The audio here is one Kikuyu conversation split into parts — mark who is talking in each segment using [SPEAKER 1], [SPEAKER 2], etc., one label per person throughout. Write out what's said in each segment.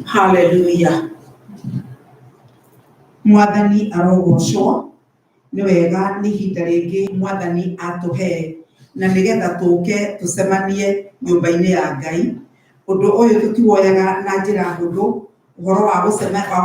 [SPEAKER 1] Haleluya. Mwathani arogocwo. Nĩ wega nĩ ihinda rĩngĩ Mwathani atũhe na nĩgetha tũke tũcemanie nyũmba-inĩ ya Ngai. Ũndũ ũyũ tũtiwoyaga na njĩra hũthũ, ũhoro wa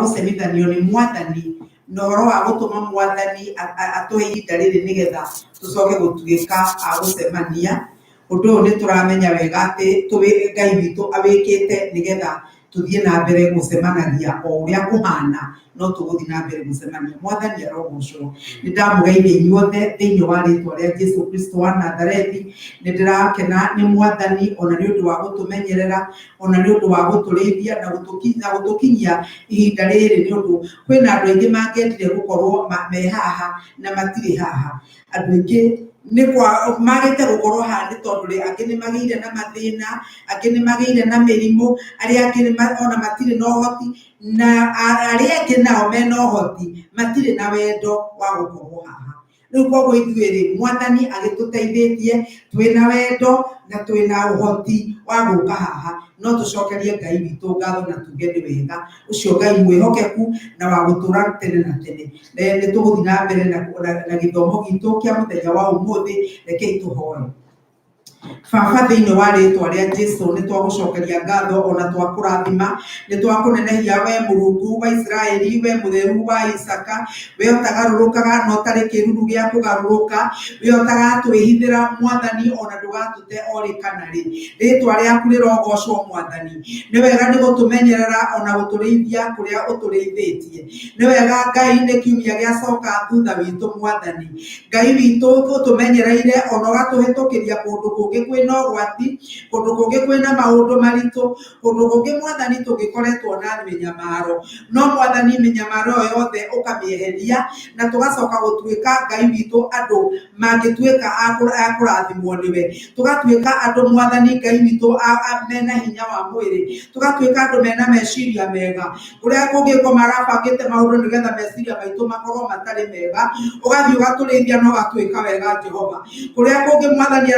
[SPEAKER 1] gũcemithanio nĩ Mwathani na ũhoro wa gũtũma Mwathani atũhe ihinda rĩrĩ nĩgetha tũcoke gũtuĩka a gũcemania. Ũndũ ũyũ nĩ tũramenya wega atĩ Ngai witũ awĩkĩte nĩgetha tũthiĩ na mbere gũcemanagia o ũrĩa kũhana, no tũgũthiĩ na mbere gũcemania. Mwathani arogocwo. Nĩ ndamũgeithia inyuothe thĩinĩ wa rĩtwa rĩa Jesu Kristo wa Nazarethi. Nĩ ndĩrakena nĩ Mwathani ona nĩ ũndũ wa gũtũmenyerera, ona nĩ ũndũ wa gũtũrĩithia na gũtũkinyia ihinda rĩrĩ, nĩ ũndũ kwĩna andũ aingĩ mangĩendire gũkorwo me haha na matirĩ haha. Andũ aingĩ nĩ kwa magĩte gũkorwo haha nĩ tondũ rĩ, angĩ nĩ magĩire na mathĩna, angĩ nĩ magĩire na mĩrimũ, arĩa angĩ ona matirĩ na ũhoti, na arĩa angĩ nao mena ũhoti matirĩ na wendo wa gũkorwo haha. Rĩu koguo ithuĩ rĩ, Mwathani agĩtũteithĩtie twĩna wendo na twĩna ũhoti wa gũka haha, no tũcokerie Ngai witũ ngatho na tuge nĩ wega, ũcio Ngai mwĩhokeku na wa gũtũra tene na tene. Nĩ tũgũthiĩ na mbere na gĩthomo gitũ kĩa mũthenya wa ũmũthĩ, rekei tũhoe. Baba thĩinĩ wa rĩtwa rĩa Jesu nĩ twagũcokeria ngatho ona twakũrathima, nĩ twakũnenehia we Mũrungu wa Isiraeli, we mũtheru wa Isaka, we ũtagarũrũkaga na ũtarĩ kĩruru gĩa kũgarũrũka, we ũtagatwĩhithĩra Mwathani ona ndũgatũte o rĩ kana rĩ. Rĩtwa rĩaku rĩrogocwo Mwathani. Nĩ wega nĩ gũtũmenyerera ona gũtũrĩithia kũrĩa ũtũrĩithĩtie. Nĩ wega Ngai nĩ kiumia gĩacoka thutha witũ Mwathani. Ngai witũ ũtũmenyereire ona ũgatũhĩtũkĩria kũndũ kũngĩ kwĩna ũgwati, kũndũ kũngĩ kwĩna maũndũ maritũ, kũndũ kũngĩ Mwathani tũngĩkoretwo na mĩnyamaro. No Mwathani mĩnyamaro ĩyo yothe ũkamĩeheria na tũgacoka gũtuĩka Ngai witũ andũ mangĩtuĩka a kũrathimwo nĩwe. Tũgatuĩka andũ Mwathani Ngai witũ mena hinya wa mwĩrĩ, tũgatuĩka andũ mena meciria mega. Kũrĩa kũngĩ marabangĩte maũndũ nĩgetha meciria maitũ makorwo matarĩ mega, ũgathiĩ ũgatũrĩithia na ũgatwĩka wega Jehova. Kũrĩa kũngĩ Mwathani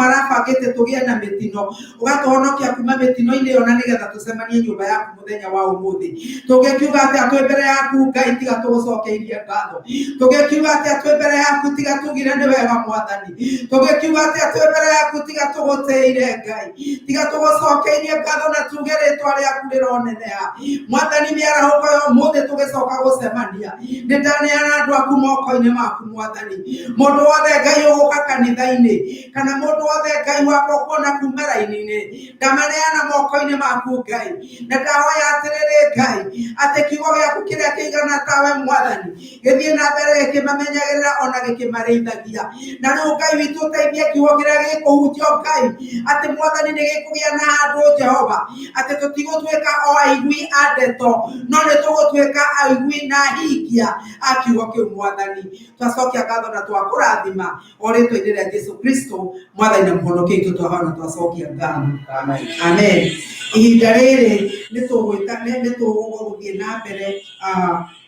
[SPEAKER 1] marabangĩte tũgĩe na mĩtino, ũgatũhonokia kuma mĩtino-inĩ ĩyo na nĩgetha tũcemanie nyũmba yaku mũthenya wa ũmũthĩ. Tũngĩkiuga atĩa twĩ mbere yaku Ngai tiga tũgũcokeirie ngatho? Tũngĩkiuga atĩa twĩ mbere yaku tiga tugire nĩ wega Mwathani? Tũngĩkiuga atĩa twĩ mbere yaku tiga tũgũtĩire Ngai? Tiga tũgũcokeirie ngatho na tuge rĩtwa rĩaku rĩroneneha. Mwathani, mĩarahũko ya ũmũthĩ tũgĩcoka gũcemania, nĩ ndaneana andũ aku moko-inĩ maku Mwathani. Mũndũ wothe Ngai ũgũka kanitha-inĩ kana mũndũ wothe Ngai wakwa ũkuona kuma raini-inĩ, ndamaneana moko-inĩ maku Ngai, na ndahoya atĩrĩrĩ Ngai atĩ kiugo gĩaku kĩrĩa kĩigana tawe Mwathani gĩthiĩ na mbere gĩkĩmamenyagĩrĩra ona gĩkĩmarĩithagia. Na rĩu Ngai witũ ũteithie kiugo kĩrĩa gĩkũhunjio Ngai atĩ Mwathani nĩ gĩkũgĩa na handũ Jehova, atĩ tũtigũtuĩka o aigui a ndeto, no nĩ tũgũtuĩka aigui na ahingia a kiugo kĩu Mwathani. Twacokia ngatho na twakũrathima o rĩtwa-inĩ rĩa Jesu Kristo Mwathani na Mũhonokia witũ, twahoya na twacokia ngatho.
[SPEAKER 2] Amen.
[SPEAKER 1] Amen. Ihinda rĩrĩ nĩ tũgwĩka nĩ tũgũthiĩ na mbere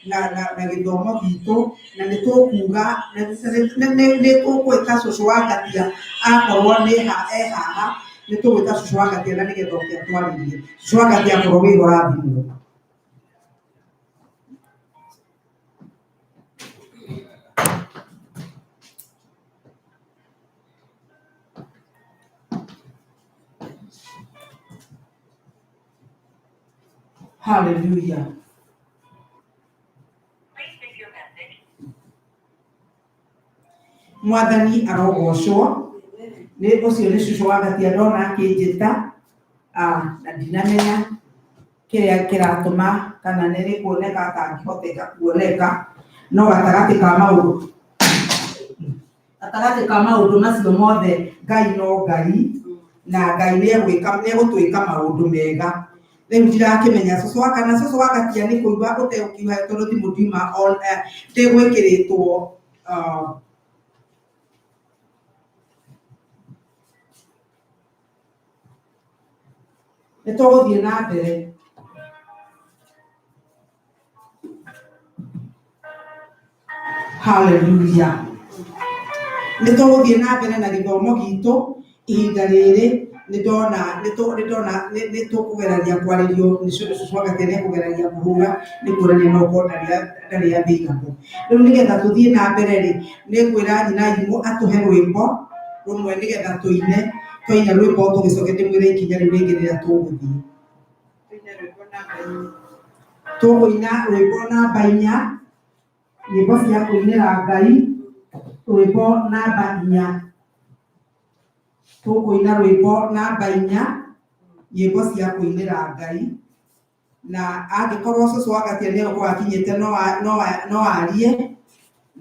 [SPEAKER 1] na gĩthomo gitũ, na nĩ tũkuga nĩ tũgwĩta cũcũ wa Ngatia akorwo nĩ ha e haha, nĩ tũgwĩta cũcũ wa Ngatia na nĩgetha oke atwarĩrie. Cũcũ wa Ngatia akorwo wĩho rathimwo. Hallelujah. Mwathani arogocwo. Nĩ ũcio nĩ cũcũ wa Ngatia ndona akĩnjĩta, na ndinamenya kĩrĩa kĩratũma kana nĩ nĩ kuoneka atangĩhoteka kuoneka, no gatagatĩ ka maũndũ, gatagatĩ ka maũndũ macio mothe Ngai no Ngai, na Ngai nĩ egwĩka, nĩ egũtwĩka maũndũ mega. Rĩu ndirakĩmenya cũcũ wa kana cũcũ wa Ngatia nĩ kũigua ũtegũkiuga tondũ thimũ ndiuma on ndĩgwĩkĩrĩtwo Nĩ tũgũthiĩ na mbere. Hallelujah. Nĩ tũgũthiĩ na mbere na gĩthomo gitũ ihinda rĩrĩ. Nĩ ndona nĩ tũkũgeragia kwarĩrio nĩ cũcũ wake nĩ ekũgeragia kũhũra nĩ kuonania no ũkorwo ndarĩ available. Rĩu nĩgetha tũthiĩ na mbere rĩ, nĩ ngwĩra nyina Imũ atũhe rwĩmbo rũmwe nĩgetha tũine. Twaina rwĩmbo tũgĩcoke ndĩmwĩre ikinya rĩu rĩngĩ rĩrĩa tũgũthiĩ. Tũkũina rwĩmbo namba 4, nyĩmbo cia kũinĩra Ngai, rwĩmbo namba 4. Tũkũina rwĩmbo namba 4, nyĩmbo cia kũinĩra Ngai. Na angĩkorwo cũcũ wa Ngatia nĩ egũkorwo akinyĩte no arie,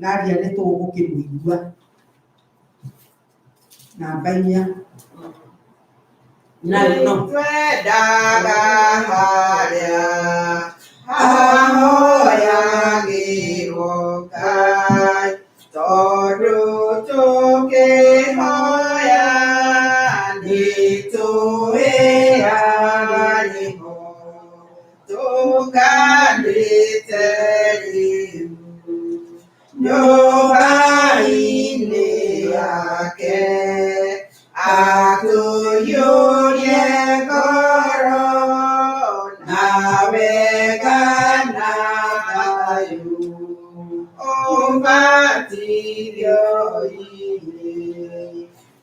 [SPEAKER 1] na aria nĩ tũgũkĩmũigua. Namba 4. Na no
[SPEAKER 2] twendaga harĩa hahoyagĩrwo Ngai, tondũ tũkĩhoya nĩ tũĩaga nĩho tũkanĩte rĩu nyũmba-inĩ yake, atũiyũrie ngoro na wega na thayũ, ũbatithio-inĩ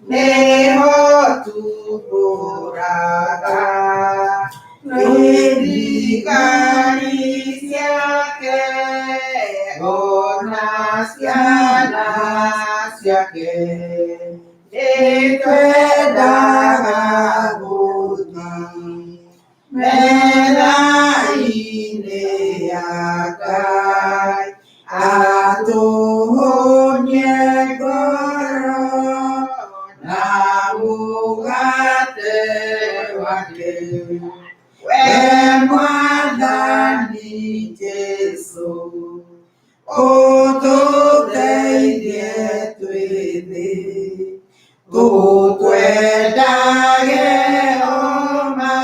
[SPEAKER 2] nĩho tumbũraga thigari ciake ona ciana ciake, nĩ twendaga gũthiĩ metha-inĩ ya Ngai, atũhũnie ngoro na mũgate wake. We Mwathani Jesũ, ũtũteithie twĩthĩ, tũkwendage oma,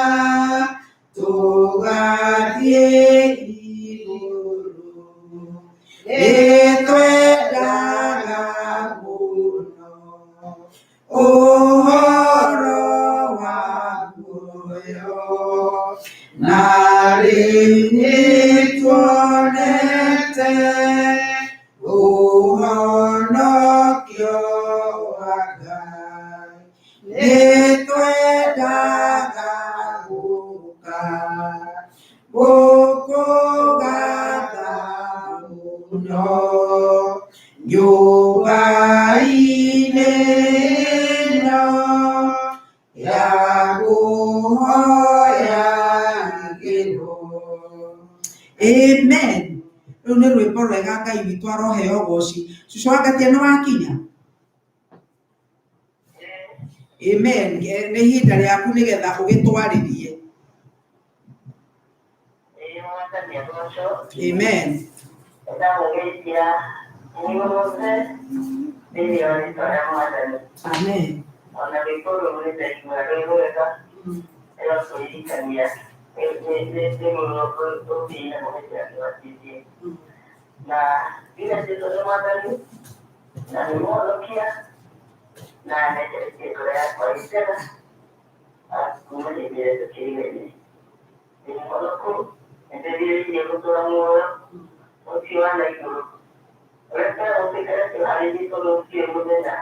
[SPEAKER 2] tũgathiĩ igũrũ. Nĩ twendaga mũno ũhoro wa muoyo, na rĩu nĩ tuonete ũhonokio wa Ngai. Nĩ twendaga gũka gũkũgatha mũno nyũmba-inĩ ĩno ya kũhoyagĩrwo.
[SPEAKER 1] Amen. Rĩu nĩ rwĩmbo rwega Ngai witũ aroheo ũgoci. Cũcũ wa Ngatia nĩ wakinya? Amen. Nĩ ihinda rĩaku nĩgetha ũgĩtwarĩrie. Amen. Amen.
[SPEAKER 3] Na bila Jesũ nĩ Mwathani na nĩ mũhonokia na nĩnjeretie ngoro yakwa ĩ njega kuma hĩndĩ ĩrĩa tũkĩrigaine. Ndĩ mũhonoku, nĩndĩrirĩirie gũtũũra muoyo ũcio wa na igũrũ ũrĩa twerwo tũikare twĩhaarĩirie tondũ gũtirĩ mũthenya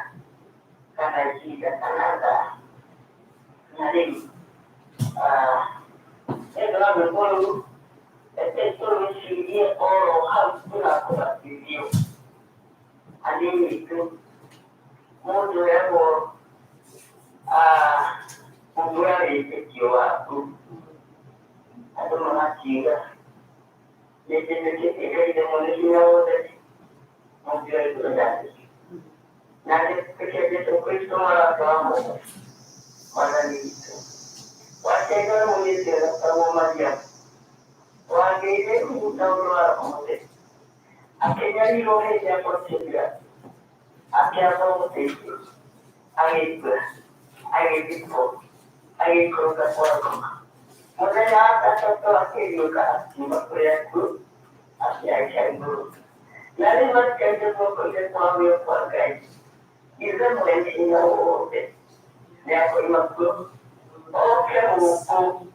[SPEAKER 3] kana ihinda kana thaa. Na rĩu nĩ ũndũ wa rwĩmbo rũu, reke tũrwĩcirie oro hau tũrakũbatithio hanini tu. Mũndũ eragwo umbũra wĩtĩkio waku, andũ magakiuga nĩnjĩtĩkĩtie Ngai Ithe Mwene Hinya Wothe, Mũũmbi wa igũrũ na thĩ, na ngetĩkia Jesũ Kristũ Mwana wake wa mũmwe, Mwathani witũ, waciarirwo nĩ mũirĩtu wetagwo Mariamu, wagĩire ihu na ũndũ wa Roho Mũtheru, akĩnyarirwo hĩndĩ ya Pontio Pilato, akĩambwo mũtĩ-igũrũ, agĩkua, agĩthikwo, agĩikũrũka kwa ngoma. Mũthenya wa gatatũ akĩriũka akiuma kũrĩ akuũ, akĩhaica igũrũ. Na rĩu aikarĩte guoko-inĩ kwa ũrĩo kwa Ngai, Ithe Mwene Hinya Wothe, nĩakoima kuo gũkũ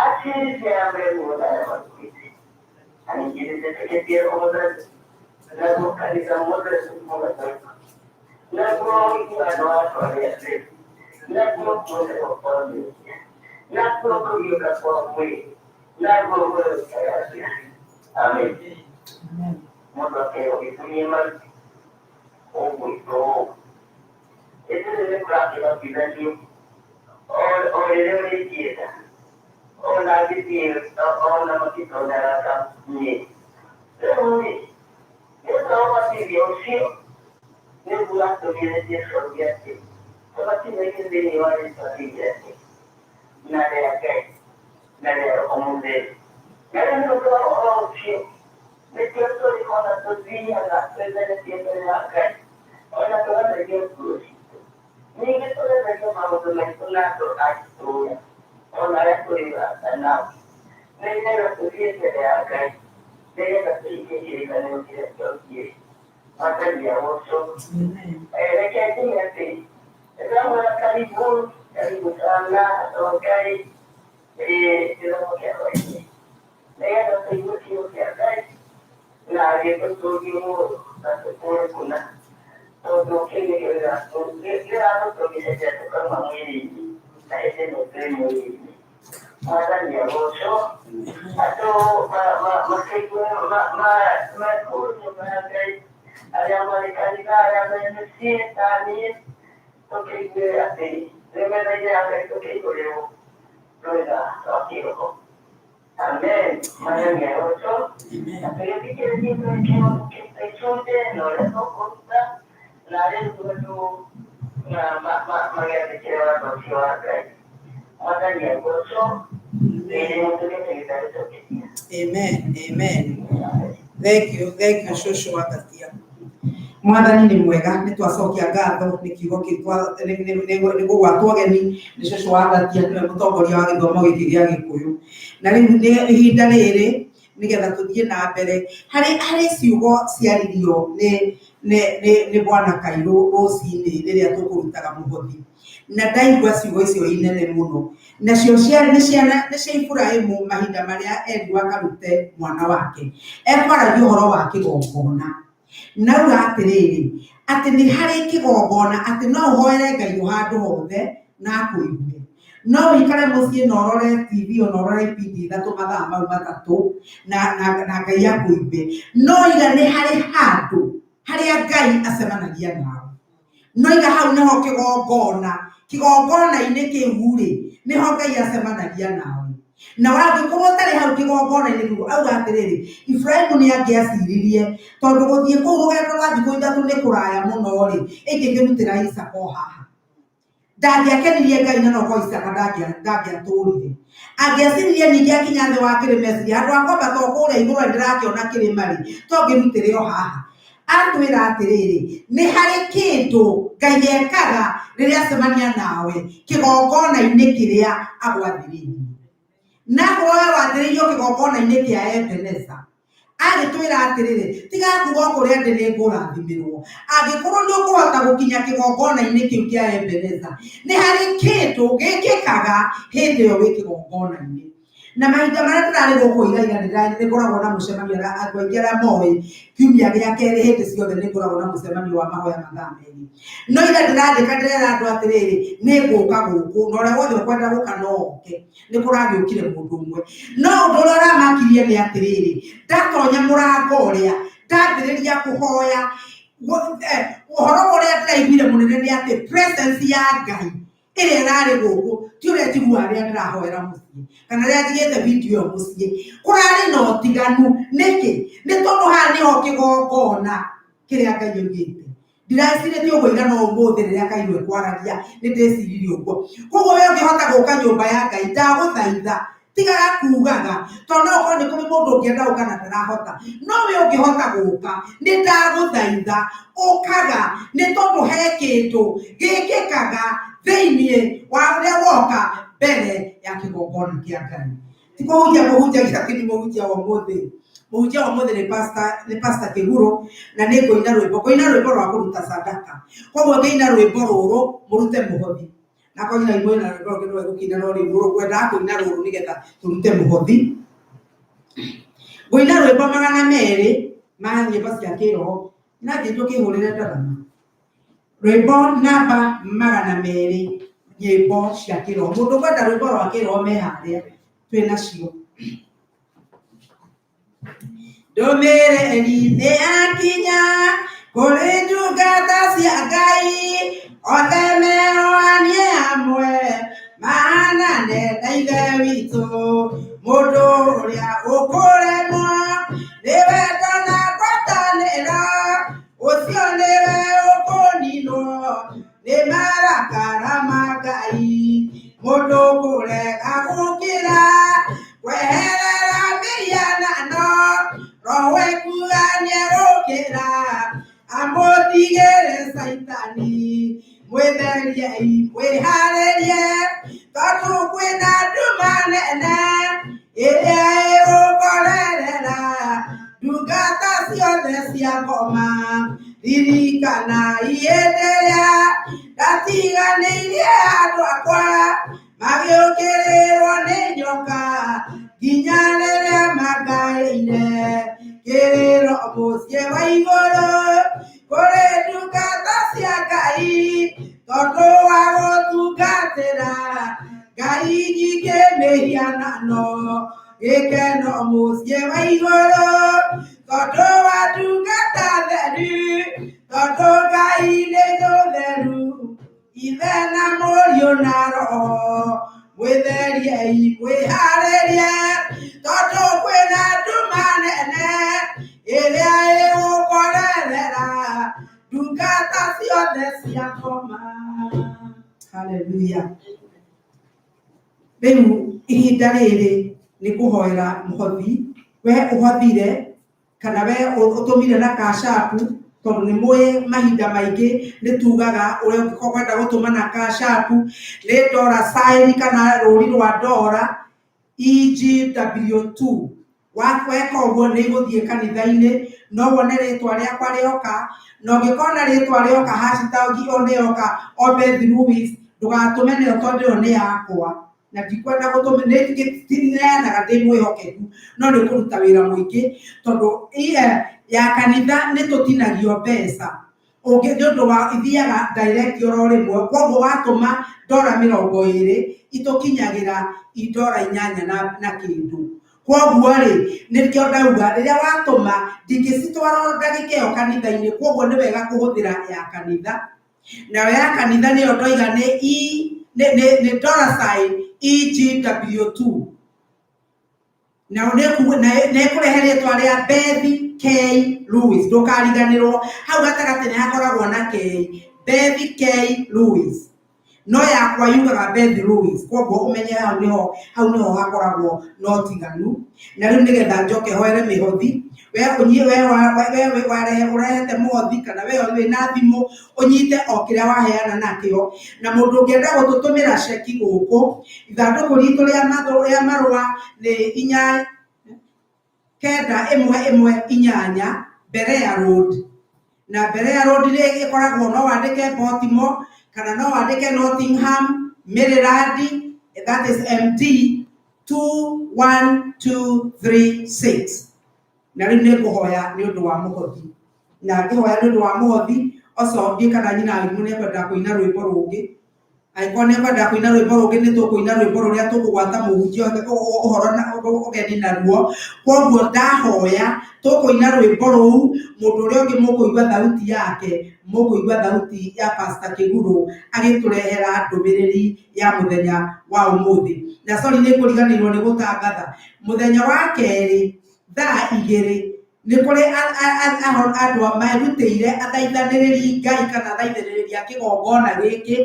[SPEAKER 3] acirithia mbere anigirizeteketie omothe naguo kanitha mothe mũgathoka naguo ũiguano wa andũ naguo kuonekwo kwa mehia naguo kũriũka kwa mwĩrĩ naguo gũrũkaragia. Amen. Mũndũ akerwo gĩtumie maruti ũgwĩkwo ũũ ĩtũrĩ nĩ kũrakĩbatithanio o rĩrĩa ũrĩkĩenda ona ngĩthiĩ ona makĩtonyaga niĩ rĩu rĩ nĩũndũ wa ũbatithio ũcio nĩguo atũmire Jesũ auge atĩ tũbatithagio thĩinĩ wa rĩtwa rĩu rĩake na rĩa Ngai na rĩa Roho Mũtheru. Na rĩu nĩ ũndũ wa ũhoro ũcio nĩkĩo tũrĩ ona tũthiaga twĩtheretie mbere ya Ngai ona tũgatherio nguo citũ ningĩ tũgatherio maũndũ maitũ na andũ a itũũra ona arĩa tũrĩ ũrata nao nĩgetha tũthiĩ mbere ya Ngai nĩgetha tũhingie kĩrĩkanĩro kĩrĩa twaugire. Mwathani agocwo. Reke njuge atĩ ndĩramwĩra karibu karibu sana andũ a Ngai gĩthomo kĩa hwaĩ-inĩ nĩgetha tũigue kiugo kĩa Ngai na gĩtũtũrie muoyo na tũtũre kũna tondũ kĩu nĩkĩo gĩratũtũgĩcenjia tũkauma mwĩrĩ-inĩ na hĩndĩ ĩno twĩ mwĩrĩ-inĩ. Mwathani agocwo. Andũ makĩigue mekũu nyũmba ya Ngai arĩa marĩ kanitha arĩa me mĩciĩ ta niĩ tũkĩigue atĩ twĩ metha-inĩ ya Ngai tũkĩihũrĩrwo rwĩga rwa kĩroho. Amen. Mwathani agocwo. Na tũgĩthikĩrĩrie twĩcunje na ũrĩa tũkũruta na rĩu andũ magĩathĩkĩre watho ũcio wa Ngai. Mwathani agocwo. Ĩĩ mũtũgĩte gĩtarĩ.
[SPEAKER 1] Amen. Amen. Thank you, thank you cũcũ wa Ngatia. Mwathani nĩ mwega, nĩ twacokia ngatho nĩ kiugo kĩu nĩ gũgwatwo ũgeni nĩ cũcũ wa Ngatia, nĩwe mũtongoria wa gĩthomo gĩkĩ gĩa Gĩkũyũ. Na rĩu nĩ ihinda rĩrĩ nĩgetha tũthiĩ na mbere harĩ ciugo ciaririo nĩ Bwana Kairũ rũcinĩ rĩrĩa tũkũrutaga mũhothi. Na ndaigua ciugo icio inene mũno. Nacio nĩ ciana nĩ cia Iburahĩmu mahinda marĩa erirwo akarute mwana wake. Ekwaragia ũhoro wa kĩgongona. Nauga atĩrĩrĩ, atĩ nĩ harĩ kĩgongona, atĩ no ũhoere Ngai o handũ hothe na akũigue. No ũikare mũciĩ na ũrore TV ona ũrore ibindi ithatũ mathaa mau matatũ na Ngai akũigue. No iga nĩ harĩ handũ harĩa Ngai acemanagia nawe. No iga hau nĩho kĩgongona, kĩgongona-inĩ kĩu rĩ, nĩho Ngai acemanagia nawe. Na wangĩkorwo ũtarĩ hau kĩgongona-inĩ kĩu, auga atĩrĩrĩ, Iburahĩmu nĩ angĩaciririe, tondũ gũthiĩ kũu rũgendo rwa thikũ ithatũ nĩ kũraya mũno rĩ, ingĩkĩrutĩra Isaaka o haha. Ndangĩakenirie Ngai na nokorwo Isaaka ndangĩatũrire. Angĩaciririe ningĩ akinya thĩ wa kĩrĩma ecirie, handũ ha kwambata o kũrĩa igũrũ na ndĩrakĩona kĩrĩma rĩ, to ngĩrutĩre o haha. Atwĩra atĩrĩrĩ, nĩ harĩ kĩndũ Ngai ekaga rĩrĩa acemania nawe kĩgongona-inĩ kĩrĩa agwathĩrĩirie. Na akorwo we wathĩrĩirio kĩgongona-inĩ kĩa Ebeneza, agĩtwĩra atĩrĩrĩ, tiga kuga o kũrĩa ndĩ nĩ ngũrathimĩrwo. Angĩkorwo nĩ ũkũhota gũkinya kĩgongona-inĩ kĩu kĩa Ebeneza, nĩ harĩ kĩndũ gĩkĩkaga hĩndĩ ĩyo wĩ kĩgongona-inĩ. Na mahinda marĩa ndĩrarĩ gũkũ ira ira nĩ ngoragwo na mũcemanio na andũ aingĩ arĩa moĩ kiumia gĩa kerĩ hĩndĩ ciothe nĩ ngoragwo na mũcemanio wa mahoya mathaa merĩ. No ira ndĩrandĩka ndĩrera andũ atĩrĩrĩ, nĩ ngũka gũkũ na ũrĩa wothe ũkwenda gũka no oke. Nĩ kũragĩũkire mũndũ ũmwe. No ũndũ ũrĩa ũramakirie nĩ atĩrĩrĩ, ndatonya mũrango ũrĩa, ndambĩrĩria kũhoya, ũhoro ũrĩa ndĩraiguire mũnene nĩ atĩ presence ya Ngai ĩrĩa ĩrarĩ gũkũ ti ũrĩa njiguaga rĩrĩa ndĩrahoera mũciĩ kana rĩrĩa njigĩte video ĩyo mũciĩ. Kũrarĩ na ũtiganu. Nĩkĩ? Nĩ tondũ haha nĩho kĩgongona kĩrĩa Ngai augĩte. Ndiracirĩtie ũguo ira no ũmũthĩ rĩrĩa Kairũ ekwaragia nĩ ndĩciririe ũguo. Koguo we ũngĩhota gũka nyũmba ya Ngai, ndagũthaitha tigaga kugaga, tondũ no ũkorwo nĩ kũrĩ mũndũ ũngĩenda gũka na ndarahota. No we ũngĩhota gũka, nĩ ndagũthaitha ũkaga, nĩ tondũ he kĩndũ gĩkĩkaga thĩiniĩ wa ũrĩa woka mbere ya kĩgongona kĩa Ngai. Ti kũhunjia kũhunjagia atĩ nĩ mũhunjia wa ũmũthĩ. Mũhunjia wa ũmũthĩ nĩ pastor Kĩgurũ, na nĩ ngũina rwĩmbo. Ngũina rwĩmbo rwa kũruta sadaka. Koguo ngĩina rwĩmbo rũrũ, mũrute mũhothi. Na korwo nyina imwe na rwĩmbo rũngĩ no egũkĩina no rĩu ngwendaga kũina rũrũ nĩgetha tũrute mũhothi. Ngũina rwĩmbo 200 ma nyĩmbo cia kĩroho na njĩtwo kĩhũrĩre ndarama. Rwĩmbo namba 200 nyĩmbo cia kĩroho. Mũndũ ũkwenda rwĩmbo rwa kĩroho me harĩa twĩ nacio. Ndũmĩrĩri nĩ yakinya kũrĩ ndungata cia Ngai othe meohanie hamwe mahanane na Ithe witũ. Mũndũ ũrĩa ũkũremwo nĩ wendo na ngwatanĩro ũcio nĩwe ũkũninwo nĩ marakara ma Ngai. Mũndũ ũkũrega gũkĩra kweherera mĩhianano roho ekuga nĩegũkĩra amũtigĩre Caitani. Mwĩtheriei mwĩharĩrie tondũ kwĩna nduma nene ĩrĩa ĩgũkorerera ndungata ciothe cia ngoma. Ririkanai hĩndĩ ĩrĩa ndatiganĩirie andũ akwa magĩũkĩrĩrwo nĩ nyoka nginya rĩrĩa mangaĩire kĩrĩro mũciĩ wa igũrũ kũrĩ ndungata cia Ngai tondũ wa gũtungatĩra Ngai nyingĩ mĩhianano gĩkeno mũciĩ wa igũrũ tondũ wa ndungata theru tondũ Ngai nĩ mũtheru Ithe na Mũriũ na Roho. Mwĩtheriei mwĩharĩrie tondũ kwĩna nduma nene ĩrĩa ĩgũkorerera ndungata ciothe cia ngoma. Haleluya. Rĩu ihinda rĩrĩ nĩ kũhoera mũhothi. We ũhothire kana we ũtũmire na Cash App tondũ nĩ mũĩ mahinda maingĩ nĩ tugaga ũrĩa ũngĩkorwo kwenda gũtũma na Cash App nĩ dollar sign kana rũri rwa ndora EGW2. Weka ũguo nĩ igũthiĩ kanitha-inĩ no wone rĩtwa rĩakwa rĩoka na ũngĩkona rĩtwa rĩoka hashtag ĩyo nĩ yoka Obed Lewis ndũgatũme nayo tondũ ĩyo nĩ yakwa na ndikwenda gũtũma ndineanaga ndĩ mwĩhokeku no nĩ kũruta wĩra mũingĩ tondũ ya kanitha nĩ tũtinagio mbeca ũngĩ nĩ ũndũ wa ithiaga direct oro rĩmwe koguo watũma ndora 20 itũkinyagĩra ndora 8 na kĩndũ. Koguo rĩ nĩkĩo ndauga rĩrĩa watũma ndingĩcitwara o ndagĩka ĩyo kanitha-inĩ koguo nĩ wega kũhũthĩra ya kanitha. Nayo ya kanitha nĩyo ndoiga nĩ E nĩ dollar sign EGW2. Nao nĩ ĩkũrehe rĩtwa rĩa Beth K Lewis ndũkariganĩrwo hau gatagatĩ nĩ hakoragwo na K Beth K Lewis no yakwa yugaga Beth Lewis koguo ũmenye hau nĩho hakoragwo na ũtiganu. Na rĩu nĩgetha njoke hoere mĩhothi we ũnyi we we warehe ũrehete mũhothi kana we wĩna thimũ ũnyite o kĩrĩa waheana nakĩo. Na mũndũ ũngĩenda gũtũtũmĩra ceki gũkũ ithandũkũ ritũ rĩa marũa nĩ 4 9 1 1 8 Berea Road. Na Berea Road rĩ ĩkoragwo no wandĩke Baltimore kana no wandĩke Nottingham Maryland that is MD 21236. Na rĩu nĩ ngũhoya nĩ ũndũ wa mũhothi na ngĩhoya nĩ ũndũ wa mũhothi ũcio ndiĩ kana nyina Arimũ nĩ ekwenda kũina rwĩmbo rũngĩ. Angĩkorwo nĩ ekwenda kũina rwĩmbo rũngĩ nĩ tũkũina rwĩmbo rũrĩa tũkũgwata mũhunjia ũhoro na ũgeni naruo. Koguo ndahoya tũkũina rwĩmbo rũu mũndũ ũrĩa ũngĩ mũkũigua thauti yake mũkũigua thauti ya Pastor Kĩgurũ agĩtũrehera ndũmĩrĩri ya mũthenya wa ũmũthĩ. Na sorry nĩ ngũriganĩirwo nĩ gũtangatha mũthenya wa kerĩ thaa 2 nĩ kũrĩ andũ merutĩire athaithanĩrĩri Ngai kana athaithanĩrĩri a kĩgongona gĩkĩ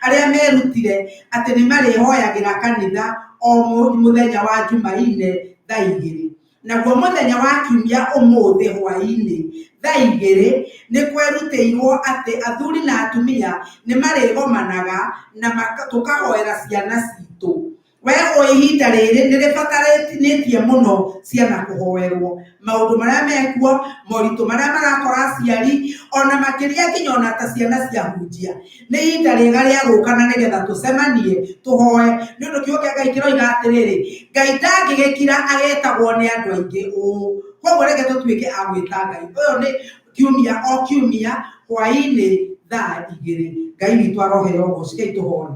[SPEAKER 1] arĩa merutire atĩ nĩ marĩhoyagĩra kanitha o mũthenya wa Jumaine thaa 2. Naguo mũthenya wa kiumia ũmũthĩ hwaĩ-inĩ thaa 2 nĩ kwerutĩirwo atĩ athuri na atumia nĩ marĩgomanaga na tũkahoera ciana citũ. We Koguo ihinda rĩrĩ nĩ rĩbatarĩtie mũno ciana kũhoerwo maũndũ marĩa mekuo, moritũ marĩa marakora aciari, ona makĩria nginya ona ta ciana cia hunjia. Nĩ ihinda rĩega rĩa gũka na nĩgetha tũcemanie tũhoe, nĩ ũndũ kiugo kĩa Ngai kĩroiga atĩrĩrĩ, Ngai ndangĩgĩkira agetagwo nĩ andũ aingĩ ũũ. Koguo reke tũtuĩke a gwĩta Ngai. Ũyũ nĩ kiumia o kiumia hwaĩ-inĩ thaa 2. Ngai witũ aroheo ũgoci. Ngai tũhoe.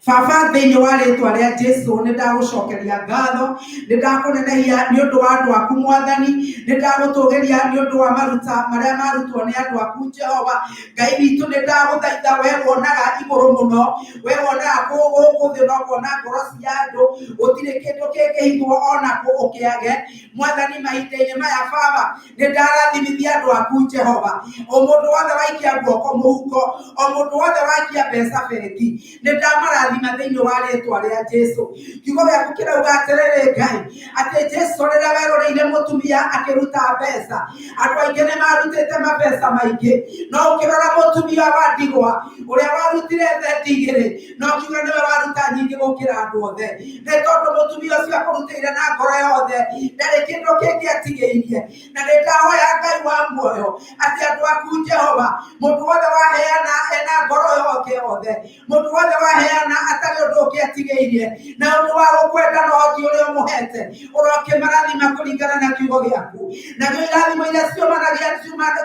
[SPEAKER 1] Baba, thĩinĩ wa rĩtwa rĩa Jesu nĩ ndagũcokeria ngatho, nĩ ndakũnenehia nĩ ũndũ wa andũ aku Mwathani, nĩ ndagũtũgĩria nĩ ũndũ wa maruta marĩa marutwo nĩ andũ aku Jehova. Ngai witũ nĩ ndagũthaitha, we wonaga igũrũ mũno, we wonaga gũkũ thĩ na ũkona ngoro cia andũ, gũtirĩ kĩndũ kĩngĩhithwo ona kũ ũkĩage. Mwathani, mahinda-inĩ maya Baba, nĩ ndarathimithia andũ aku Jehova. O mũndũ wothe waikia guoko mũhuko, o mũndũ wothe waikia mbeca bengi, nĩ ndamarathima thĩinĩ wa rĩtwa rĩa Jesu. Kiugo gĩaku kĩrauga atĩrĩrĩ Ngai, atĩ Jesu rĩrĩa weroreire mũtumia akĩruta mbeca, andũ aingĩ nĩ marutĩte mabeca maingĩ, no ũkĩrora mũtumia wa ndigwa ũrĩa warutire thendi 2, no kiuga nĩwe waruta nyingĩ gũkĩra andũ othe, nĩ tondũ mũtumia ũcio akũrutĩire na ngoro yothe, ndarĩ kĩndũ kĩngĩ atigĩirie. Na nĩ ndahoya Ngai wa muoyo atĩ andũ aku Jehova, mũndũ wothe waheana ena ngoro yake yothe, mũndũ wothe waheana atarĩ ũndũ ũngĩ atigĩirie, na ũndũ wa gũkwenda na ũhoti ũrĩa ũmũhete, ũrokĩmarathima kũringana na kiugo gĩaku. Nacio irathimo iria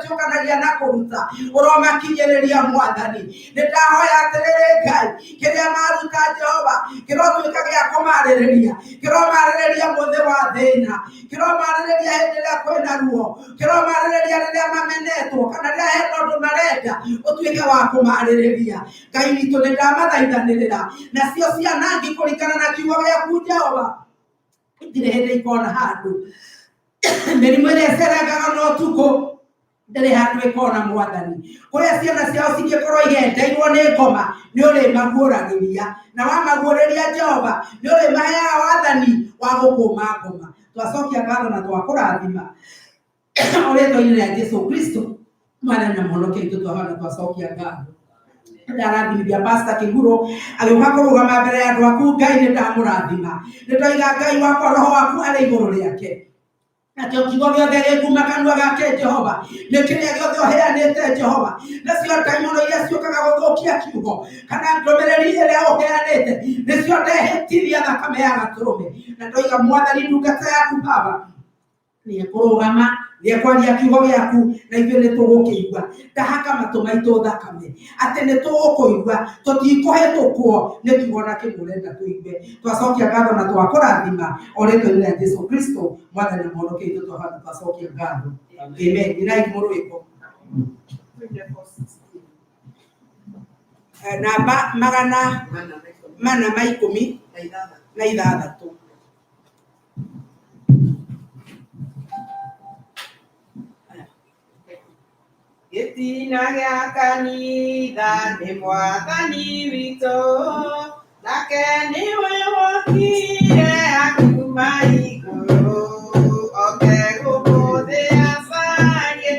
[SPEAKER 1] ciũkanagia na kũruta, ũromakinyĩrĩria Mwathani. Nĩ ndahoya atĩrĩrĩ Ngai, kĩrĩa maruta Jehova kĩrotuĩka gĩa kũmarĩrĩria, kĩromarĩrĩria mũthĩ wa thĩna, kĩromarĩrĩria hĩndĩ ĩrĩa kwĩna ruo, kĩromarĩrĩria rĩrĩa mamenetwo kana rĩrĩa hena ũndũ marenda, ũtuĩke wa kũmarĩrĩria. Ngai witũ nĩ ndamathaithanĩrĩra, nacio ciana ngĩkũringana na kiugo gĩaku Jehova, itirĩ hĩndĩ ikona handũ. Mĩrimũ ĩrĩa ĩcerangaga na ũtukũ ndĩrĩ handũ ĩkona Mwathani. Kũrĩa ciana ciao cingĩkorwo igendeirwo nĩ ngoma, nĩ ũrĩmaguũragĩria, na wamaguũrĩria Jehova, nĩ ũrĩmaheaga wathani wa gũkũma ngoma. Twacokia ngatho na twakũrathima o rĩtwa-inĩ rĩa Jesu Kristo Mwathani na Mũhonokia witũ, twahona na twacokia ngatho. Ndarathimithia Pastor Kĩguro agĩũka kũrũgama mbere ya andũ aku Ngai, nĩ ndamũrathima, nĩ ndoiga Ngai wakwa roho waku arĩ igũrũ rĩake, nakĩo kiugo gĩothe gĩkuma kanua gake Jehova nĩ kĩrĩa gĩothe ũheanĩte Jehova. Nacio ndaimono iria ciũkaga gũthũkia kiugo kana ndũmĩrĩri ĩrĩa ũheanĩte, nĩcio ndehĩtithia thakame ya gatũrũme. Na ndoiga Mwathani, ndungata yaku Baba nĩ ekũrũgama, nĩ ekwaria kiugo gĩaku, na ithuĩ nĩ tũgũkĩigua. Ndahaka matũ maitũ thakame atĩ nĩ tũgũkũigua, tũtikũhĩtũkwo nĩ kiugo na kĩmwe ũrenda tũigue. Twacokia ngatho na twakũrathima o rĩtwa-inĩ rĩa Jesu Kristo Mwathani na Mũhonokia witũ, twahota twacokia ngatho. Amen. Inai mũrwĩmbo namba 416.
[SPEAKER 2] Gĩtina gĩa kanitha nĩ Mwathani witũ, nake nĩwe wokire akiuma igũrũ, oke gũkũ thĩ acarie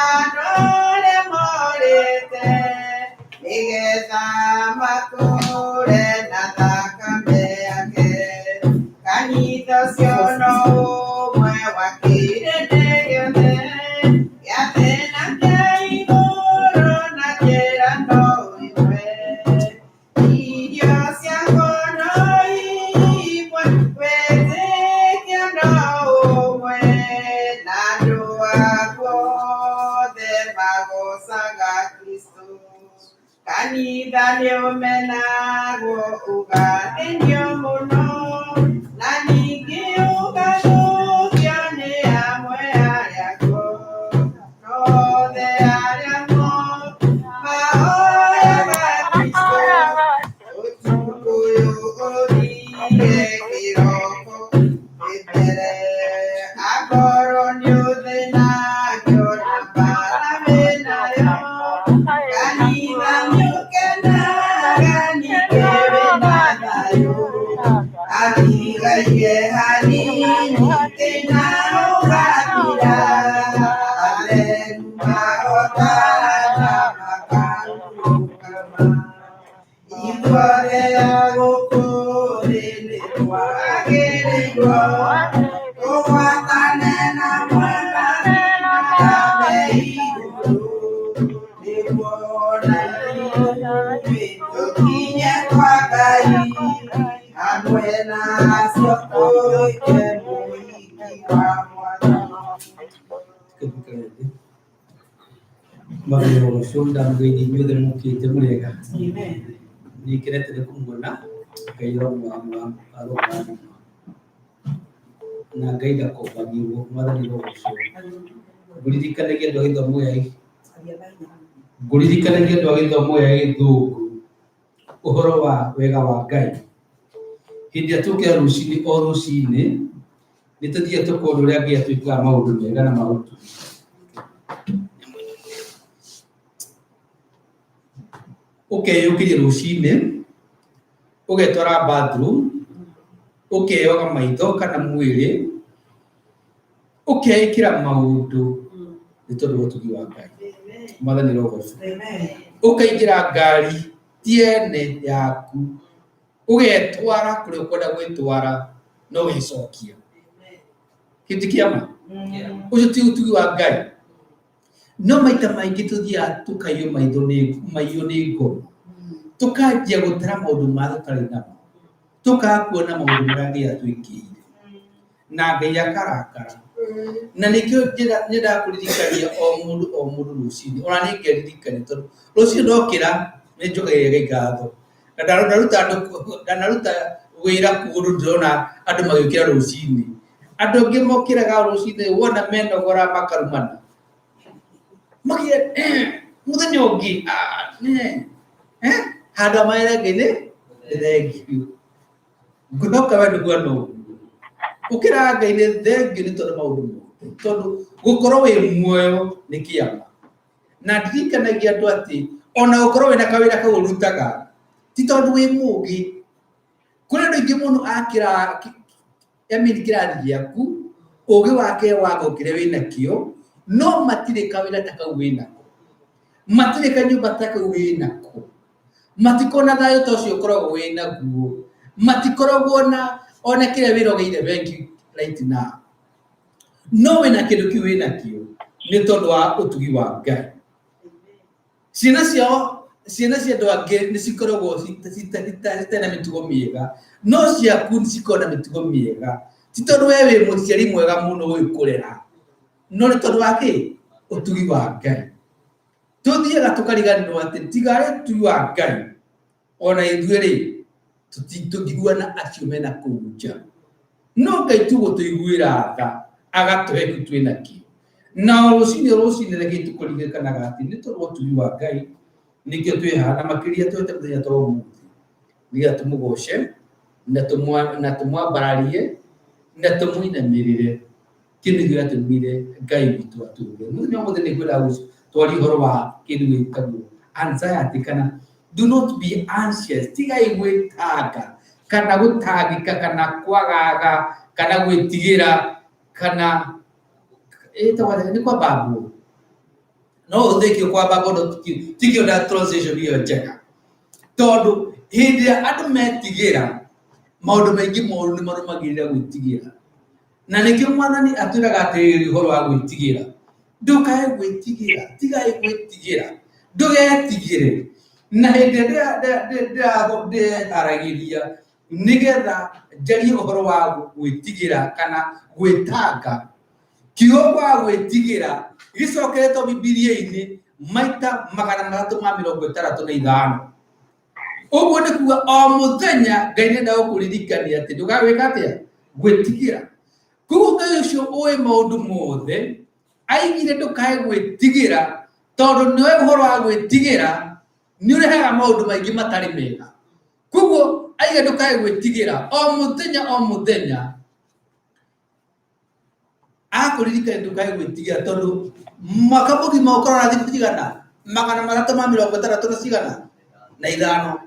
[SPEAKER 2] andũ arĩa morĩte, nĩgetha matũũre na thakame yake. Kanitha ũcio no ũmwe wa kĩrĩndĩ gĩothe, gĩa thĩ na kĩa igũrũ, na njĩra no ĩmwe. Irio ciakwa no imwe, wĩtĩkio no ũmwe, na andũ akuo othe magocaga Kristũ. Kanitha nĩũmenagwo ũgathĩnio mũno, na ningĩ ũgathũkio nĩ amwe arĩa akuũ. No othe arĩa mahoyaga Kristũ, ũtukũ ũyũ ũthire kĩroko gĩthere. Akorwo nĩũthĩnagio na mbara wĩnayo, kanitha nĩũkenaga ningĩ wĩna thayũ. Atigaire hanini thĩna ũgathira, atheru mahotana makarũgama. Ithuothe a gũkũ thĩ nĩtwagaga Tũgwatane na Mwathani na igũrũ, nĩguo na ithuĩ tũkinye kwa Ngai, hamwe na acio tũike mũhiki wa Mwathani.
[SPEAKER 4] Tukĩthikĩrĩria thĩ. Mwathani ũcio ndamũgeithia inyuothe mũkĩte mũrĩega.
[SPEAKER 1] Amen.
[SPEAKER 4] Nĩngenete nĩ kũmuona. Ngai aromũrathima. Na Ngai ndakombagirwo. Mwathani ũrogocwo. Ngũririkanagia andũ a gĩthomo gĩa ngũririkanagia andũ a gĩthomo gĩa gĩthũngũ ũhoro wa wega wa Ngai. Hĩndĩ ĩrĩa tũkĩra rũcinĩ o rũcinĩ nĩ tũthiaga tũkona ũrĩa Ngai atwĩkaga maũndũ mega na ma ũtugi. Ũkeyũkĩria rũcinĩ, ũgetwara bathroom, ũkeyoga maitho kana mwĩrĩ, ũkeĩkĩra maũndũ nĩ tondũ wa ũtugi wa Ngai. Mwathani arogocwo.
[SPEAKER 1] Amen.
[SPEAKER 4] Ũkaingĩra ngari ti ene yaku, ũgetwara kũrĩa ũkwenda gwĩtwara na ũgecokia. Kĩndũ kĩa ma? Ũcio ti ũtugi wa Ngai. No maita maingĩ tũthiaga tũkaiywo maitho nĩ maiyo nĩ ngoro. Tũkanjia gũtara maũndũ marĩa tũtarĩ namo. Tũkaga kuona maũndũ marĩa Ngai atwĩkĩire. Na Ngai akarakara. Na nĩkĩo nyendaga kũririkania o mũndũ o mũndũ rũcinĩ. Ona niĩ ngeririkania tondũ rũcinĩ ndokĩra nĩ njokagia Ngai ngatho. Na ndanaruta andũ ndanaruta wĩra kũndũ ndĩrona andũ magĩũkĩra rũcinĩ. Andũ angĩ mokĩraga rũcinĩ wona menogora makarumana. Makiuga mũthenya ũngĩ handũ ha mawĩra Ngai nĩ thengiũ. Ngwĩhoka we ndũkuona ũguo. Ũkĩraga Ngai nĩ thengiũ nĩ tondũ maũndũ mothe. Tondũ gũkorwo wĩ muoyo nĩ kĩama. Na ndirikanagia andũ atĩ ona gũkorwo wĩna kawĩra kau ũrutaga ti tondũ wĩ mũũgĩ. Kũrĩ andũ aingĩ mũno a I mean kĩrathi gĩaku, ũgĩ wake wa kĩrĩa wĩnakĩo, no matirĩ kawĩra ta kau wĩnako. Matirĩ kanyũmba ta kau wĩnako. Matikoragwo na thayũ ta ũcio ũkoragwo wĩnaguo. Matikoragwo na ona kĩrĩa wĩrogeire bengi right now. No wĩna kĩndũ kĩu wĩnakĩo nĩ tondũ wa ũtugi wa Ngai. Ciana ciao ciana cia andũ angĩ nĩ cikoragwo citarĩ na mĩtugo mĩega, no ciaku nĩ cikoragwo na mĩtugo mĩega. Ti tondũ we wĩ mũciari mwega mũno ũĩ kũrera, no nĩ tondũ wa kĩ? Ũtugi wa Ngai. Tũthiaga tũkariganĩrwo atĩ tiga arĩ ũtugi wa Ngai, ona ithuĩ rĩ, tũtingĩiguana acio mena kũu nja. No Ngai tu gũtũiguĩra tha, agatũhe kĩu twĩ nakĩo. Na o rũcinĩ o rũcinĩ reke tũkũririkanaga atĩ nĩ tondũ wa ũtugi wa Ngai nĩkĩo twĩ haha na makĩria twete mũthenya ta ũmũthĩ nĩgetha tũmũgoce na tũmwambararie na tũmũinamĩrĩre. Kĩu nĩkĩo gĩatũmire Ngai witũ atũũre. Mũthenya ũmũthĩ nĩ ngwenda twarie ũhoro wa kĩndũ gĩtagwo anxiety kana do not be anxious, tigai gwĩtanga kana gũtangĩka kana kwagaga kana gwĩtigĩra kana ĩtagwo atĩa? Nĩ kwambambwo. No ũthĩkio kwambambwo no tikio na translation ĩyo njega. Tondũ hĩndĩ ĩrĩa andũ metigĩra maũndũ maingĩ moru nĩ marũmagĩrĩra gwĩtigĩra. Na nĩkĩo Mwathani atwĩraga atĩrĩrĩ ũhoro wa gwĩtigĩra. Ndũkae gwĩtigĩra, tigai gwĩtigĩra, ndũgetigĩre. Na hĩndĩ ĩrĩa ndĩreharagĩria nĩgetha njarie ũhoro wa gwĩtigĩra kana gwĩtanga, kiugo kwaga gwĩtigĩra gĩcokeretwo Bibilia-inĩ maita 365. Ũguo nĩ kuga o mũthenya Ngai nĩenda gũkũririkania atĩ ndũgagwĩka atĩa? Gwĩtigĩra. Koguo Ngai ũcio ũĩ maũndũ mothe aigire ndũkae gwĩtigĩra tondũ nĩwe ũhoro wa gwĩtigĩra nĩ ũrehaga maũndũ maingĩ matarĩ mega. Koguo aiga ndũkae gwĩtigĩra o mũthenya o mũthenya akũririkania ndũkae gwĩtigĩra tondũ mwaka mũgima ũkoragwo na thikũ cigana? 365 na cigana? Na ithano.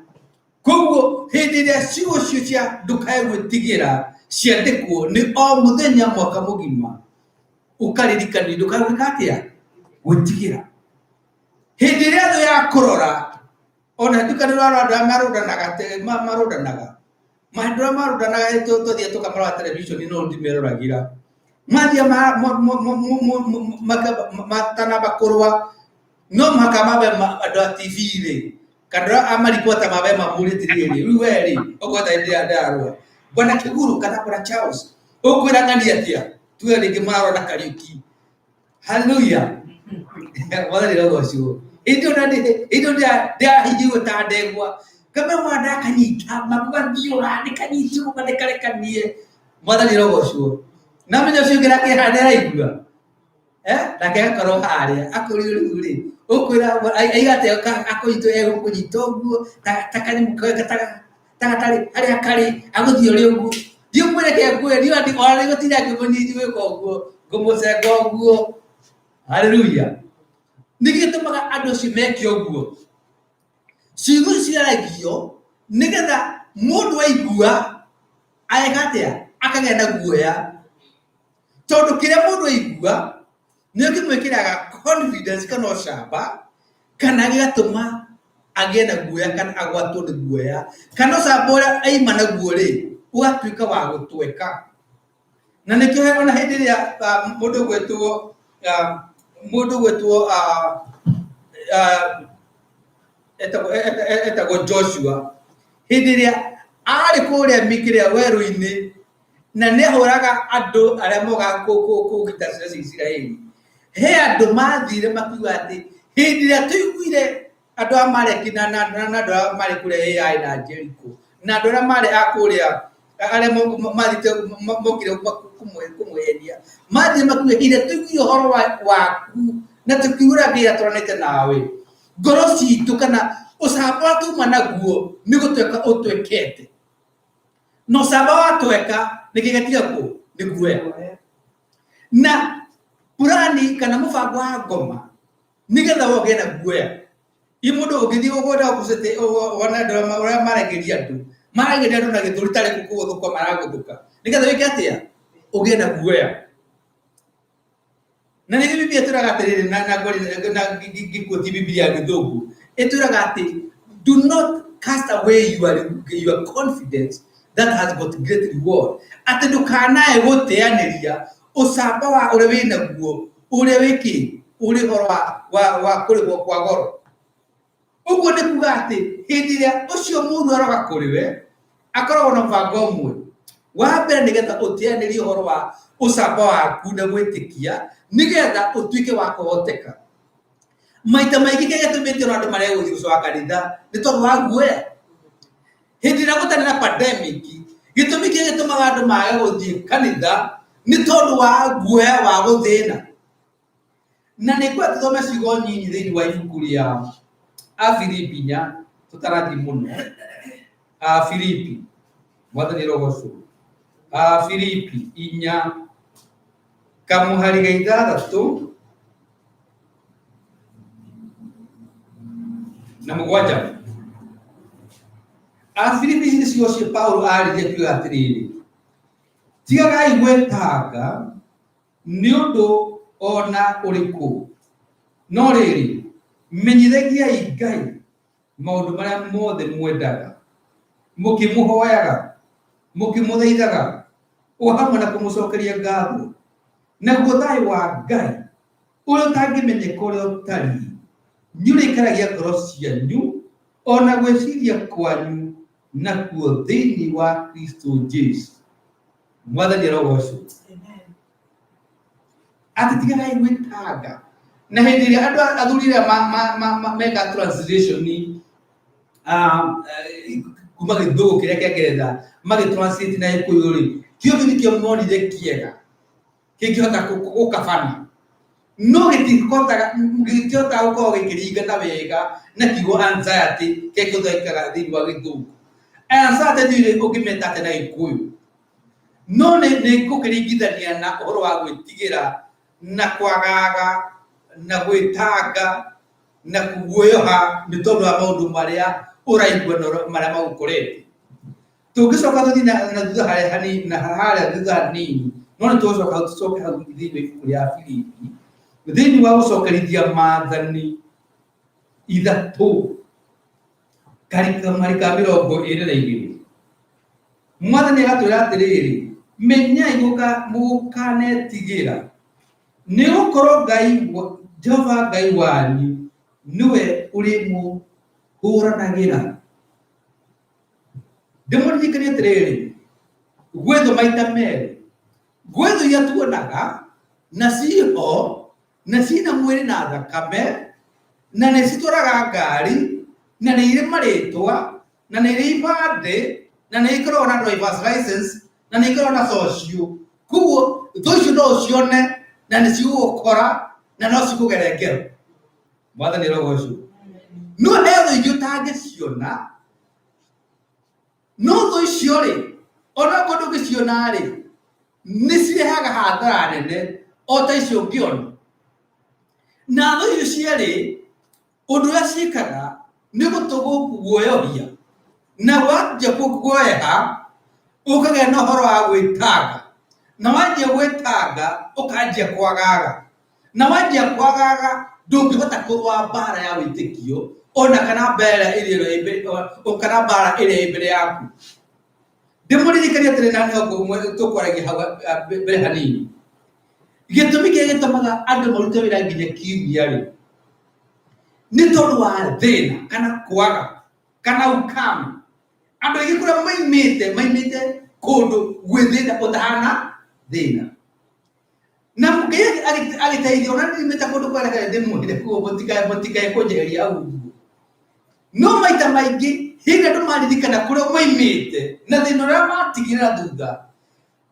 [SPEAKER 4] Koguo hĩndĩ ĩrĩa ciugo icio cia ndũkae gwĩtigĩra ciandĩkwo nĩ o mũthenya mwaka mũgima ũkaririkanio ndũkae gwĩka atĩa? Gwĩtigĩra. Hĩndĩ ĩrĩa thũ yakũrora ona nduka nĩ ũrarora andũ arĩa marũndanaga marũndanaga. Mahinda ũrĩa marundanaga tũthiĩ tũkamarora television no ndimeroragira. Mathiĩ matanamba kũrũa no mũhaka mambe andũ a TV rĩ kana andũ a maribota mambe mamũrie atĩrĩrĩ, rĩu we rĩ okorwo ta hĩndĩ ĩrĩa ndĩrarũa Bwana Kĩguru kana Bwana Charles ũkwĩra ng'ani atĩa? Tuge rĩngĩ mararũa na Kariuki. Haleluya. Mwathani rogocwo. Hĩndĩ ĩyo hĩndĩ ĩyo ndĩrahihinywo ta ndegwa. Kamera wa ndakanyita magathiũra nĩkanyitwo nĩkarekanie. Mwathani rogocwo. Na menya ũcio ũngĩ nake haha nĩaraigua. Eh, nake agakorwo harĩa akũrio rĩu rĩ ũkwĩra aiga atĩa akũnyitwo egũkũnyita ũguo ta kanyamũ ta gatarĩ harĩa karĩ agũthiĩ ũrĩ ũguo thiĩ ũmwĩre ke ngwĩre niĩ ona nĩgũtinda ngĩmũnyinyi gwĩka ũguo ngũmũcenga ũguo. Haleluya. Nĩkĩ gĩtũmaga andũ acio meke ũguo? Ciugo ciaragio nĩgetha mũndũ aigua ageka atĩa? Akagĩa na guoya. Tondũ kĩrĩa mũndũ aigua nĩkĩo kĩmwĩkĩraga confidence kana ũcamba kana gĩgatũma agĩe na guoya kana agwatwo nĩ guoya kana ũcamba ũrĩa aima naguo rĩ ũgatuĩka wa gũtweka. Na nĩkĩo ona hĩndĩ ĩrĩa mũndũ ũgwĩtwo mũndũ ũgwĩtwo etagwo Joshua hĩndĩ ĩrĩa arĩ kũrĩa kĩrĩa werũ-inĩ na nĩ ahũraga andũ arĩa mokaga kũgita ciana cia Isiraeli. He andũ mathire makiuga atĩ hĩndĩ ĩrĩa tũiguire andũ a Amaleki na andũ arĩa marĩ kũrĩa Ai na Jeriko na andũ arĩa marĩ a kũrĩa arĩa mathiĩte mokire kũmũhenia mathire makiuga hĩndĩ ĩrĩa tũiguire ũhoro waku na tũkiuga Ngai atũranĩte nawe ngoro citũ kana ũcamba ũrĩa tuma naguo nĩ gũtweka ũtwekete. Na ũcamba watweka nĩ kĩgatiga kũ nĩ guoya. Na purani kana mũbango wa ngoma nĩgetha we ũgĩe na guoya. I mũndũ ũngĩthiĩ ũgũnda opposite wone andũ ũrĩa maragĩria andũ maragĩria andũ na gĩthũri tarĩ kũgũthũka maragũthũka nĩgetha wĩke atĩa? Ũgĩe na guoya. Na nĩkĩo Bibilia ĩtwĩraga atĩrĩrĩ na na na ngĩkuotie Bibilia ya gĩthũngũ ĩtwĩraga atĩ do not cast away your confidence that has got great reward, atĩ ndũkanae gũteanĩria ũcamba wa ũrĩa wĩ naguo ũrĩa wĩ kĩ ũrĩ ũhoro wa kũrĩhwo kwa goro. Ũguo nĩ kuga atĩ hĩndĩ ĩrĩa ũcio mũru aroka kũrĩ we, akoragwo na mũbango ũmwe. Wa mbere nĩgetha ũteanĩrie ũhoro wa ũcamba waku na gwĩtĩkia, nĩgetha ũtuĩke wa kũhoteka. Maita maingĩ kĩrĩa gĩtũmĩte ona andũ marege gũthiĩ gũcoka kanitha nĩ tondũ wa guoya. Hĩndĩ ĩrĩa gũtarĩ na pandemic, gĩtũmi kĩrĩa gĩtũmaga andũ mage gũthiĩ kanitha nĩ tondũ wa guoya wa gũthĩna. Na nĩ ngwenda tũthome ciugo nyinyi thĩinĩ wa ibuku rĩa Afilipi inya tũtarathiĩ mũno. Afilipi, Mwathani arogocwo. Afilipi inya kamũhari ga ithathatũ na mũgwanja. Afilipi ici nĩ ciugo cia Paulo aririe akiuga atĩrĩrĩ, tigagai gwĩtanga nĩ ũndũ o na ũrĩkũ, no rĩrĩ, menyithagiai Ngai maũndũ marĩa mothe mwendaga, mũkĩmũhoyaga, mũkĩmũthaithaga, o hamwe na kũmũcokeria ngatho. Naguo thayũ wa Ngai, ũrĩa ũtangĩmenyeka ũrĩa ũtariĩ, nĩũrĩikaragia ngoro cianyu o na gwĩciria kwanyu nakuo thĩinĩ wa Kristo Jesu. Mwathani arogocwo. Atĩ tigagai gwĩtanga. Na hĩndĩ ĩrĩa andũ athuri arĩa meka translation kuma gĩthũngũ kĩrĩa kĩa ngeretha magĩ translate na gĩkũyũ rĩ, kĩo kĩu nĩkĩo monire kĩega kĩngĩhota gũkabana, no gĩtihotaga gĩtihotaga gũkorwo gĩkĩringana wega na kiugo anxiety kĩrĩa kĩhũthĩkaga thĩinĩ wa gĩthũngũ. Anxiety ndiũĩ ũngĩmeta atĩa na gĩkũyũ, no nĩ ngũkĩringithania na ũhoro wa gwĩtigĩra na kwagaga na gwĩtanga na kũguoyoha nĩ tondũ wa maũndũ marĩa ũraigua na marĩa magũkorete. Tũngĩcoka tũthiĩ na thutha harĩa hanini na harĩa thutha hanini, no nĩ tũgũcoka tũcoke hau thĩinĩ wa ibuku rĩa Filipi, thĩinĩ wa gũcokerithia maathani ithatũ, kamũhari ka mĩrongo ĩrĩ na igĩrĩ. Mwathani agatwĩra atĩrĩrĩ, menyai mũkanetigĩra, nĩ gũkorwo Ngai Jehova Ngai wanyu nĩwe ũrĩmũhũranagĩra. Ndĩmũririkanie atĩrĩrĩ, gwĩ thũ maita merĩ, gwĩ thũ iria tuonaga na ciho na cina mwĩrĩ na thakame na nĩ citwaraga ngari na nĩ irĩ marĩtwa na nĩ irĩ ibandĩ na nĩ ikoragwo na driver's license na nĩ ikoragwo na social. Koguo thũ icio no ũcione na nĩ cigũgũkora na no cikũgere ngero. Mwathani arogocwo. No he thũ ingĩ ũtangĩciona, no thũ icio rĩ, onakorwo ndũngĩciona rĩ, nĩ cirehaga hathara nene o ta icio ũngĩona. Na thũ icio cierĩ, ũndũ ũrĩa ciĩkaga nĩ gũtũguoyohia, na wanjia kũguoyoha ũkagĩa na ũhoro wa gwĩtanga, na wanjia gwĩtanga ũkanjia kwagaga, na wanjia kwagaga ndũngĩhota kũrũa mbara ya wĩtĩkio ona kana mbara ĩrĩa ĩ mbere, kana mbara ĩrĩa ĩ mbere yaku. Ndĩmũririkanie atĩrĩ na nĩho tũkwaragia hau mbere hanini. Gĩtũmi kĩrĩa gĩtũmaga andũ marute wĩra nginya kiumia rĩ, nĩ tondũ wa thĩna kana kwaga kana ukame. Andũ aingĩ kũrĩa maimĩte, maimĩte kũndũ gwĩ thĩna ũtahana thĩna. Na Ngai agĩteithia ona nimĩte kũndũ kwerekera ndĩmwĩre kuo mũtikae kũnjeheria hau ũguo. No maita maingĩ hĩndĩ ĩrĩa andũ maririkana kũrĩa maimĩte na thĩna ũrĩa matigire na thutha,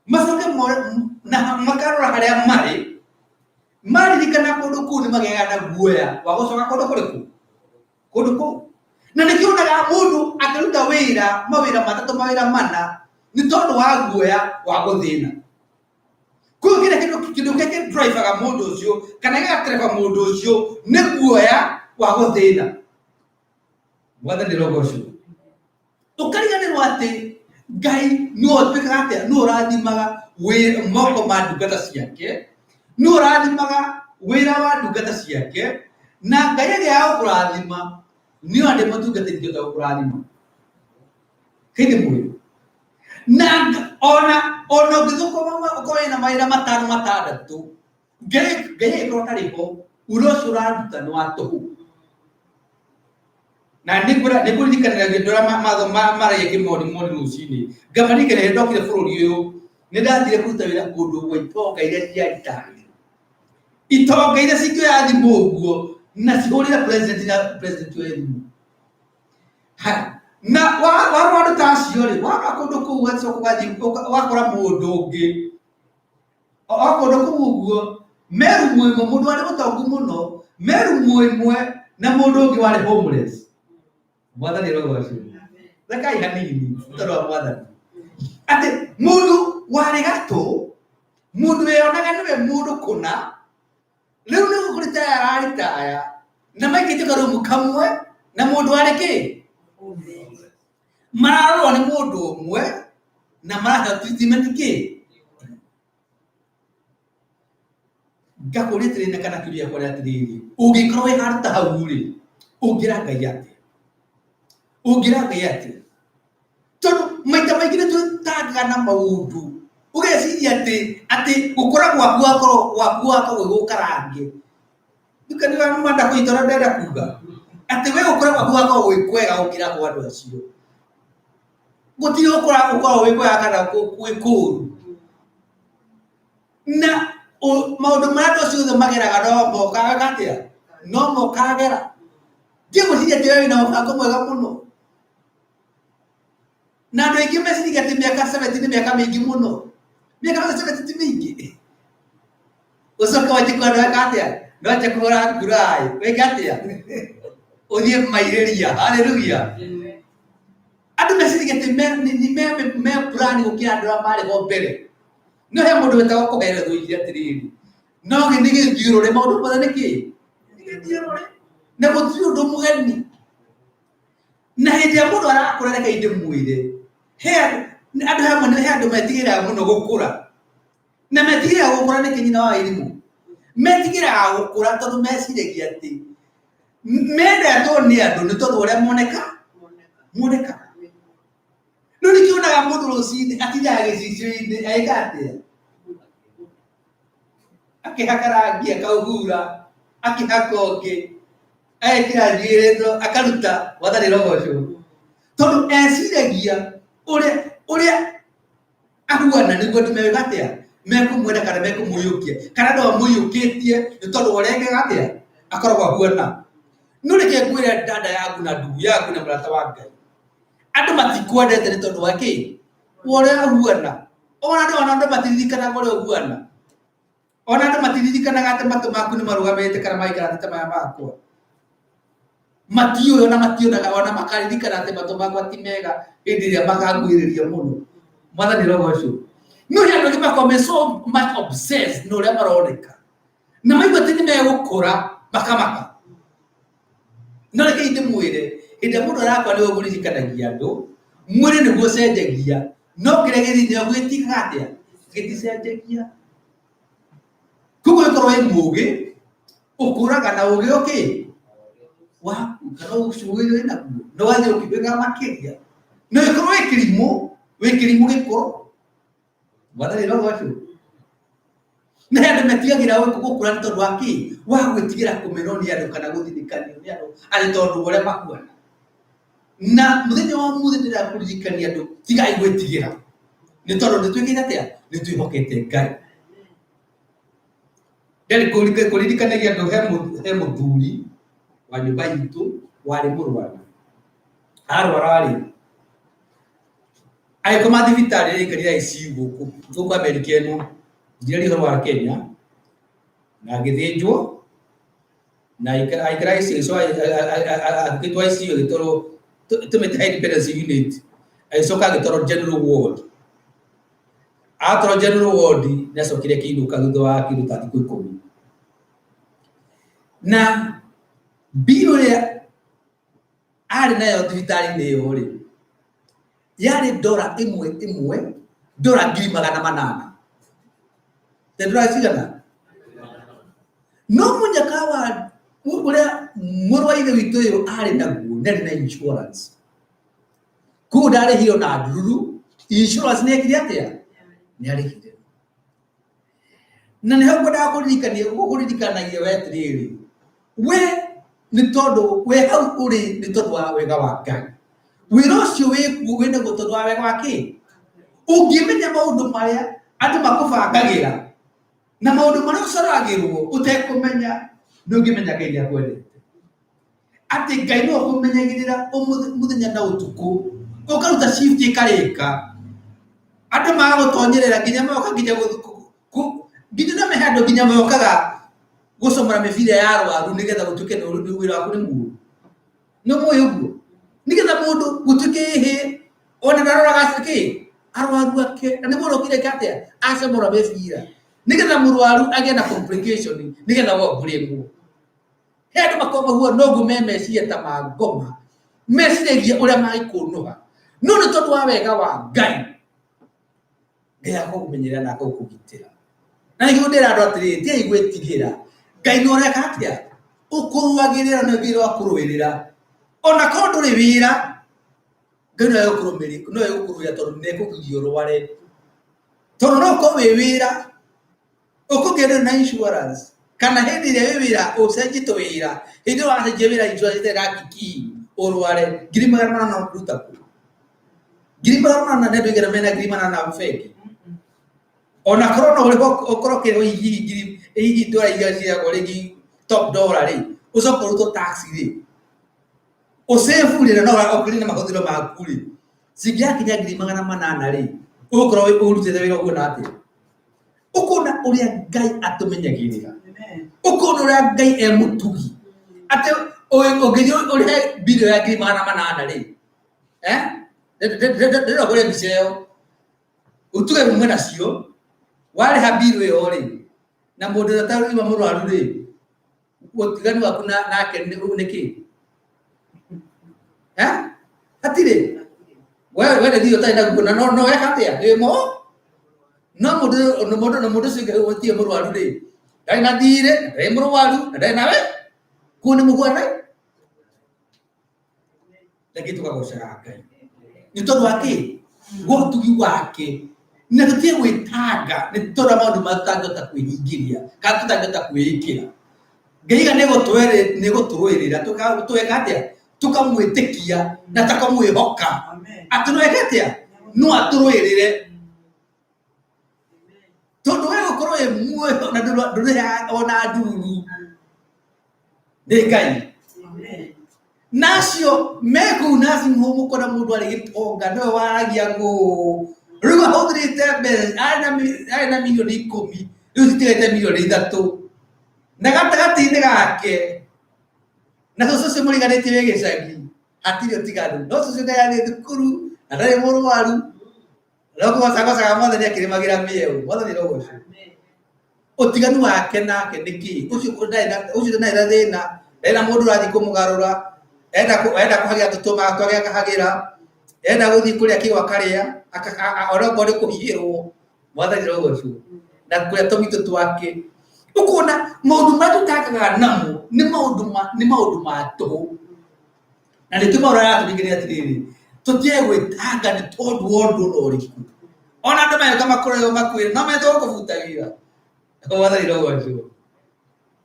[SPEAKER 4] macoke more na makarora harĩa marĩ, maririkana kũndũ kũu nĩ magĩaga na guoya wa gũcoka kũndũ kũrĩkũ? Kũndũ kũu. Na nĩkĩo wonaga mũndũ akĩruta wĩra mawĩra matatũ mawĩra mana nĩ tondũ wa guoya wa gũthĩna. Koguo kĩrĩa kĩndũ kĩndũ kĩrĩa kĩdrivaga mũndũ ũcio kana gĩgatereba mũndũ ũcio nĩ guoya wa gũthĩna. Mwathani arogocwo. Ũkariganĩrwo atĩ Ngai nĩwe ũtuĩkaga atĩa, nĩwe ũrathimaga moko ma ndungata ciake, nĩwe ũrathimaga wĩra wa ndungata ciake, na Ngai agĩaga gũkũrathima, niĩ ona ndĩ mũtungatĩri ndingĩhota gũkũrathima. Hĩndĩ mwĩrĩ. Na ona ona ũngĩthũkũma ũkorwo wĩna mawĩra matano matandatũ, Ngai Ngai angĩkorwo atarĩ ho, wĩra ũcio ũraruta nĩ wa tũhũ. Na nĩngũririkanĩra andũ arĩa maragia kĩmonimoni rũcinĩ, ngamaririkania rĩrĩa ndokire bũrũri ũyũ, nĩ ndathire kũruta wĩra kũndũ gwa itonga iria cia ritaya. Itonga iria cingĩoya thimũ ũguo na cihũrĩre president na president oye thimũ. Haya, na warora andũ ta acio rĩ, warora kũndũ kũu ũgacoka ũgathiĩ ũgakora mũndũ ũngĩ o kũndũ kũu ũguo me rumu ĩmwe, mũndũ warĩ mũtongu mũno, me rumu ĩmwe na mũndũ ũngĩ warĩ homeless. Mwathani arogocwo. Rekai hanini tondũ wa Mwathani. Atĩ mũndũ warĩ gatũ, mũndũ weyonaga nĩwe mũndũ kũna, rĩu nĩ kũritaya araritaya na maikĩtio karumu kamwe na mũndũ warĩ kĩ? Mararorwo nĩ mũndũ ũmwe na maraheo treatment kĩ? Ngakũria atĩrĩrĩ na kana kĩũria gĩakwa nĩ atĩrĩrĩ, ũngĩkorwo wĩ handũ ta hau rĩ, ũngĩra Ngai atĩa? Ũngĩra Ngai atĩa? Tondũ maita maingĩ nĩ twĩtangaga na maũndũ, ũgeciria atĩ atĩ gũkũra gwaku gwakorwo gwaku gwakorwo gwĩ gũkarange. Ndikaniga ndakũnyita ũrĩa ndĩrenda kuga, atĩ we gũkũra gwaku gwakorwo gwĩ kwega gũkĩra kwa andũ acio. Gũtirĩ gũkũra gũkoragwo gwĩ kwega kana gwĩ kũũru. Na maũndũ marĩa andũ acio othe mageraga no mokaga atĩa? No mokagera. Ndigwĩciria atĩ we wĩna mũbango mwega mũno. Na andũ aingĩ meciragia atĩ mĩaka 70 nĩ mĩaka mĩingĩ mũno. Mĩaka 70 ti mĩingĩ. Ũcoke wanjie kuona weka atĩa? No wanjie kũhũra nguraĩ. Wĩke atĩa? Ũthiĩ mairĩria. Hallelujah. Andũ meciragia atĩ me plan gũkĩra andũ arĩa marĩ ho mbere. No he mũndũ wetagwo Kohelethu oigire atĩrĩrĩ, no nĩ gĩthiũrũrĩ maũndũ mothe nĩ kĩ? Nĩ gĩthiũrũrĩ. Na gũtirĩ ũndũ mũgeni. Na hĩndĩ ĩrĩa mũndũ arakũra reke ndĩmwĩre, he andũ hamwe he andũ metigĩraga mũno gũkũra. Na metigĩraga gũkũra nĩkĩ nyina wa irimũ? Metigĩraga gũkũra tondũ meciragia atĩ mendetwo nĩ andũ nĩ tondũ ũrĩa moneka monekaga. No nä kä onaga må ndå rå cinä atindaga gä cicio-inä agä ka atä akĩhaka rangi akauhura akĩhaka ũngĩ agekĩra njuĩrĩ ĩno akaruta wathani rogocwo tondũ eciragia ũrĩa ũrĩa ahuana nĩguo andũ mewĩka atĩa mekũmwenda kana mekũmũiyũkia kana andũ amũiyũkĩtie nĩ tondũ wa ũrĩa ekaga atĩa akoragwo ahuana. No reke ngwĩre dada yaku na ndugu yaku na mũrata wa Ngai, andũ matikwendete nĩ tondũ wa kĩ wa ũrĩa ũhuana. Ona andũ ona andũ matiririkanaga ũrĩa ũhuana, ona andũ matiririkanaga atĩ matũ maku nĩ marũgamĩte kana maikarĩte ta maya makwa, matiũĩ ona mationaga ona makaririkana atĩ matũ makwa ti mega hĩndĩ ĩrĩa makanguhĩrĩria mũno. Mwathani rogocwo. No he andũ angĩ makoragwo me so much obsessed na ũrĩa maroneka na maigua atĩ nĩ megũkũra makamaka. No reke ndĩmwĩre, hĩndĩ ĩrĩa mũndũ arakua nĩguo ũririkanagia andũ, mwĩrĩ nĩguo ũcenjagia, no kĩrĩa gĩ thĩinĩ waku gĩtiĩkaga atĩa? Gĩticenjagia. Koguo ũngĩkorwo wĩ mũgĩ, ũkũraga na ũgĩ ũkĩ waku kana ũgĩ wĩ naguo, na ũgathiĩ ũkĩũĩgaga makĩria. Na ũngĩkorwo wĩ kĩrimũ, wĩ kĩrimũ gĩkũrũ. Mwathani rogocwo. Na he andũ metigagĩra gũkũra nĩ tondũ wa kĩ? Wa gwĩtigĩra kũmenwo nĩ andũ kana gũthinĩkanio nĩ andũ atĩ tondũ wa ũrĩa mahuana. Na mũthenya wa ũmũthĩ ndĩrenda kũririkania andũ tigai gwĩtigĩra nĩ tondũ nĩ twĩkĩte atĩa? Nĩ twĩhokete Ngai. Ndarĩ kũririkanagia andũ he mũthuri wa nyũmba itũ warĩ mũrwaru. Arwara rĩ, agĩkoma thibitarĩ aikarire ICU gũkũ gũkũ Amerika ĩno, ndirari ũhoro wa Kenya, na agĩthĩnjwo na aikara ICU, so agĩtwo ICU agĩtwarwo tũmĩte high dependency unit, agĩcoka agĩtwarwo general ward. Atwarwo general ward nĩ acokire akĩinũka thutha wa kĩndũ ta thikũ 10. Na mbirũ ĩrĩa arĩ nayo thibitarĩ-inĩ ĩyo rĩ, yarĩ ndora ĩmwe ĩmwe ndora 800,000. Nĩ ndora cigana? No mũnyaka wa ũrĩa mũrũ wa ithe witũ ũyũ arĩ naguo nĩ arĩ na insurance. Koguo ndarĩhire ona ndururu, insurance nĩ ekire atĩa? Nĩ arĩhire. Na nĩho ngwendaga kũririkania gũkũririkanagia we atĩrĩrĩ, we nĩ tondũ we hau ũrĩ nĩ tondũ wa wega wa Ngai. Wĩra ũcio wĩkuo wĩ naguo tondũ wa wega wa kĩ? Ũngĩmenya maũndũ marĩa andũ makũbangagĩra na maũndũ marĩa ũcoragĩrwo ũtekũmenya, nĩ ũngĩmenya Ngai nĩ akwendete. Atĩ Ngai nĩwe ũkũmenyagĩrĩra mũthenya na ũtukũ, ũkaruta shift ĩkarĩka, andũ magagũtonyerera nginya magoka nginya nginya no mehe andũ nginya mokaga gũcomora mĩbira ya arwaru nĩgetha gũtuĩke nĩ wĩra waku nĩ mũũru. Nĩ mũĩ ũguo? Nĩgetha mũndũ gũtuĩke ĩhĩ ona ndaroraga kĩ arwaru ake na nĩ mũndũ ũkire atĩa acomora mĩbira nĩgetha mũrwaru agĩe na complication nĩgetha we ũmburĩmwo. He andũ makoragwo mahuana noguo me meciria ta ma ngoma, meciragia ũrĩa mangĩkũnũha, no nĩ tondũ wa wega wa Ngai, Ngai akũmenyerera na akakũgitĩra. Na nĩkĩo ndĩra andũ atĩrĩrĩ, tigai gwĩtigĩra, Ngai nĩ ũreka atĩa? Ũkũrũagĩrĩra na Ngai ũrakũrũĩrĩra. Ona korwo ndũrĩ wĩra, Ngai no egũkũrũmĩrĩra, no egũkũrũĩrĩra tondũ nĩ ekũgiria ũrware. Tondũ no ũkorwo wĩ wĩra, ũkũngĩrwo na insurance kana hĩndĩ ĩrĩa wĩ wĩra ũcenjete wĩra, hĩndĩ ĩyo wacenjia wĩra insurance ĩtarĩ ĩrakiki ũrware, 800,000 ũkũruta kũ? 800,000 nĩ andũ aigana mena 800,000 bengi? Ona korwo no ũrĩhwo ũkorwo ũkĩrĩhwo hihi ngiri hihi ndora iria ciagwo rĩngĩ top dollar rĩ, ũcoke ũrutwo tax rĩ, ũsave rĩ na no ũkĩrĩ na mahũthĩro maku rĩ, cingĩgakinya 800,000 rĩ, ũgũkorwo ũrutĩte wĩra ũguo na atĩa? Ũkona ũrĩa Ngai atũmenyagĩrĩra, ũkona ũrĩa Ngai e mũtugi, atĩ ũngĩthiĩ ũrĩhe mbirũ ya 800,000 rĩ, ndĩrenda kũrĩa mbica ĩyo, ũtuge ume nacio, warĩha mbirũ ĩyo rĩ, na mũndũ ũrĩa ũtarĩ mũrwaru rĩ, ũtiganu waku nake nĩ kĩ? Hatirĩ. We nĩ thiĩ ũtarĩ naguo na no weka atĩa? Wĩ mo? No mũndũ mũndũ na mũndũ ũcio ũngĩ ũtirĩ mũrwaru rĩ, ndarĩ na thirĩ, ndarĩ mũrwaru, na ndarĩ nawe, kuo nĩ mũhuana. Reke tũkagocaga Ngai. Nĩ tondũ wa kĩ? Gwa ũtugi wake na tũtige gwĩtanga nĩ tondũ wa maũndũ marĩa tũtangĩhota kwĩhingĩria kana tũtangĩhota kwĩĩkĩra. Ngai iga nĩ gũtũrũĩrĩra tũgeka atĩa? Tũkamwĩtĩkia na tũkamwĩhoka atĩ no eke atĩa? No atũrũĩrĩre tondũ we gũkorwo wĩ muoyo na ndũrĩhaga ona nduru nĩ Ngai. Na acio me kũu nursing home ũkona mũndũ arĩ gĩtonga nĩwe waragia ngũ rĩu ahũthĩrĩte mbeca arĩ na mirioni 10 rĩu citigarĩte mirioni 3 na gatagatĩ-inĩ gake na cũcũ ũcio mũriganĩtie wĩ gĩcagi hatirĩ ũtiganu no cũcũ ndarĩ athiĩ thukuru na ndarĩ mũrwaru no kũgocagocaga mwathani akĩrĩmagĩra mĩeũ mwathani rogocwo ũtiganu wake nake nĩ kĩ ũcio ũcio ndarĩ na thĩna ndarĩ na mũndũ ũrathiĩ kũmũgarũra enda enda kũhagĩra tũtũmaga twake akahagĩra enda gũthiĩ kũrĩa kĩgwa akarĩa ona okorwo nĩ kũhihĩrwo mwathani rogocwo na kũrĩa tũmitũ twake ũkona maũndũ marĩa tũtangagaga namo nĩ maũndũ ma nĩ maũndũ ma tũhũ na nĩkĩo Paulo aratũringĩrĩria atĩrĩrĩ tũtige gwĩtanga nĩ tondũ wa ũndũ ona ũrĩkũ ona andũ magĩũka makoragwo makwĩra no mene tũgũkũbuta wĩra mwathani rogocwo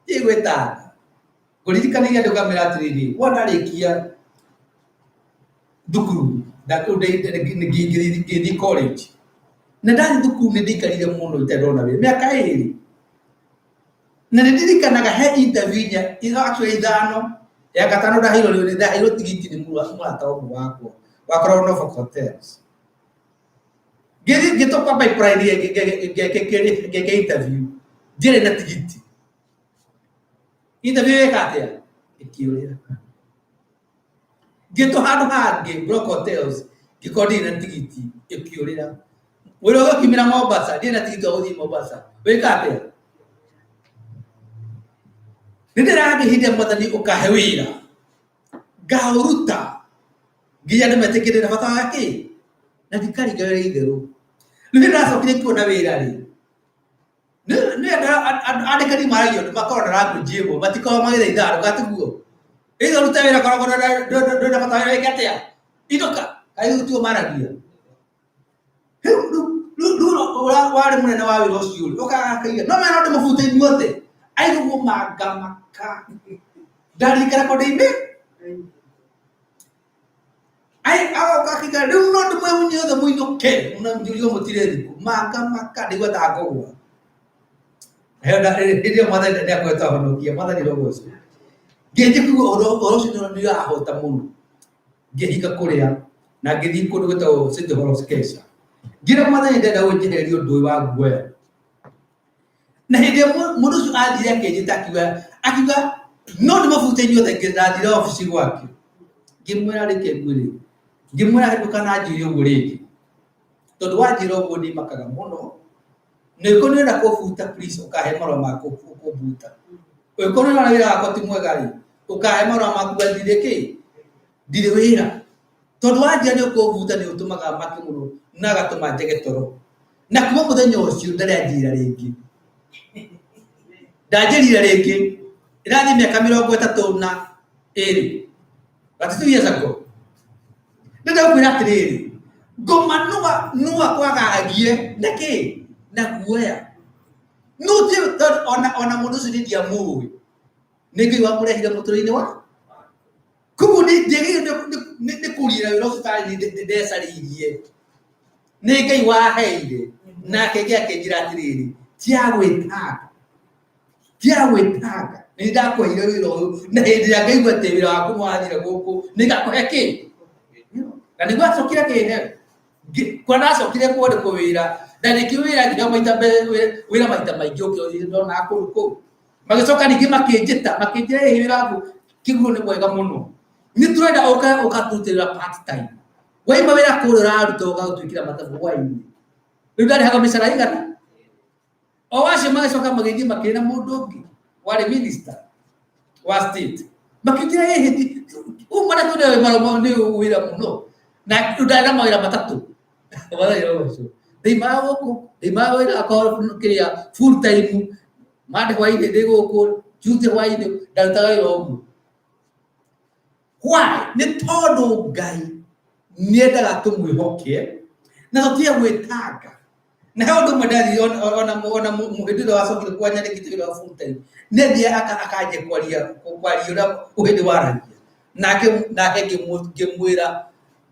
[SPEAKER 4] tige gwĩtanga ngũririkanagia andũ ngamĩra atĩrĩrĩ wona ndarĩkia thukuru ngĩthiĩ college na ndathiĩ thukuru nĩ ndaikarire mũno itarĩ ndona wĩra mĩaka 2 na nĩ ndirikanaga he interview inya actually 5 ya gatano ndaheirwo nĩ ndaheirwo tigiti nĩ mũrata ũmwe wakwa wakoragwo Norfolk Hotels ngĩthiĩ ngĩtũka pipeline ngeke interview ndiarĩ na tigiti interview ĩka atĩa ĩkĩũrĩra ngĩtwo handũ hangĩ Block Hotels ngĩkorwo ndirĩ na tigiti ĩkĩũrĩra wĩra ũgĩkiumĩra Mombasa ndirĩ na tigiti wa gũthiĩ Mombasa wĩka atĩa nĩ ndĩrangĩhithia mwathani ũkahe wĩra ngaũruta nginya andũ metĩkĩre na bata wa kĩ na ndikaringa wĩra itherũ rĩu ndacokire kuona wĩra rĩ nĩ andĩkani maragia ũndũ makoragwo na language ĩmwe matikoragwo magĩthaitha andũ gatiguo ĩtha ũrute wĩra koragwo ndwĩna bata wĩra wĩke atĩa inũka kaĩ rĩu tiguo maragia rĩu warĩ mũnene wa wĩra ũcio rĩ ũkaga akaiga no mena ũndũ mũbute inyuothe aiguo mangamaka ndarikara konde-inĩ ai agoka akiga rĩu no ndĩmwe inyuothe mũinũke mũnanjũrio mũtire thikũ mangamaka ndaigua ta ngũgwa hĩndĩ ĩyo mwathani nĩ akoretwo ahonokia mwathani rogocwo ngĩnjia kũigua ũhoro ũcio nĩ ũrahota mũno ngĩhinga kũrĩa na ngĩthiĩ kũndũ gwĩtagwo City Hall of Kesha ngĩra mwathani ndĩrenda ũnjehererie ũndũ ũyũ wa guoya na hĩndĩ ĩrĩa mũndũ ũcio athire akĩnjĩta akiuga akiuga no ndĩmũbute inyuothe ndathire obici gwake ngĩmwĩra reke ngwĩre ngĩmwĩra ndũkananjĩre ũguo rĩngĩ tondũ wanjĩra ũguo nĩ makaga mũno na ũngĩkorwo nĩ ũrenda kũbuta please ũkahe marũa ma kũbuta ũngĩkorwo nĩ ũrona wĩra wakwa ti mwega rĩ ũkahe marũa maku ndirĩ kĩ ndirĩ wĩra tondũ wanjĩra nĩ ũkũbuta nĩ ũtũmaga make mũno na agatũma njage toro na kuma mũthenya ũcio ndarĩ anjĩra rĩngĩ ndanjĩrire rĩngĩ ĩrathiĩ mĩaka 32 32 years ago ndĩrenda gũkwĩra atĩrĩrĩ ngoma nũa nũa kwagagie na kĩ na guoya no ti ona ona mũndũ ũcio niĩ ndiamũĩ nĩ Ngai wamũrehire mũtũrĩre-inĩ wa koguo nĩ njagĩrĩirwo nĩ kũrira wĩra ũcio tarĩ ndecarĩirie nĩ Ngai waheire nake Ngai akĩnjĩra atĩrĩrĩ tiga gwĩtanga tiga gwĩtanga nĩ ndakũheire wĩra ũyũ na hĩndĩ ĩrĩa ngaigua atĩ wĩra waku nĩ wathira gũkũ nĩ ngakũhe kĩ na nĩguo acokire akĩhe kwa ndacokire kwandĩkwo wĩra na nĩkĩo wĩra nginya maita wĩra maita maingĩ ũkĩo ndonaga kũndũ kũu magĩcoka ningĩ makĩnjĩta makĩnjĩra ĩ wĩra waku kĩguo nĩ mwega mũno nĩ tũrenda ũke ũgatũrutĩra part time waima wĩra kũrĩa ũraruta ũgagũtwĩkĩra mathabu hwainĩ rĩu ndarĩhaga mĩcara igana o acio magĩcoka magĩthiĩ makĩra mũndũ ũngĩ warĩ minister wa state makĩnjĩra ĩ hĩti uma na tũrĩa maroma nĩ wĩra mũno na ndarĩ na mawĩra matatũ ndaimaga gũkũ ndaimaga wĩra akorwo kĩrĩa full time Monday hwainĩ ndĩ gũkũ Tuesday hwainĩ ndarutaga wĩra ũguo why nĩ tondũ Ngai nĩendaga tũmwĩhoke Na tũtige gwĩtanga. Na he ũndũ ũmwe ndathire ona mũhĩndĩ ũrĩa wacokire kwanyandĩkĩte wĩra wa full time nĩ athiaga akanjia kwaria kwaria ũrĩa ũhĩndĩ waragia nake nake ngĩmwĩra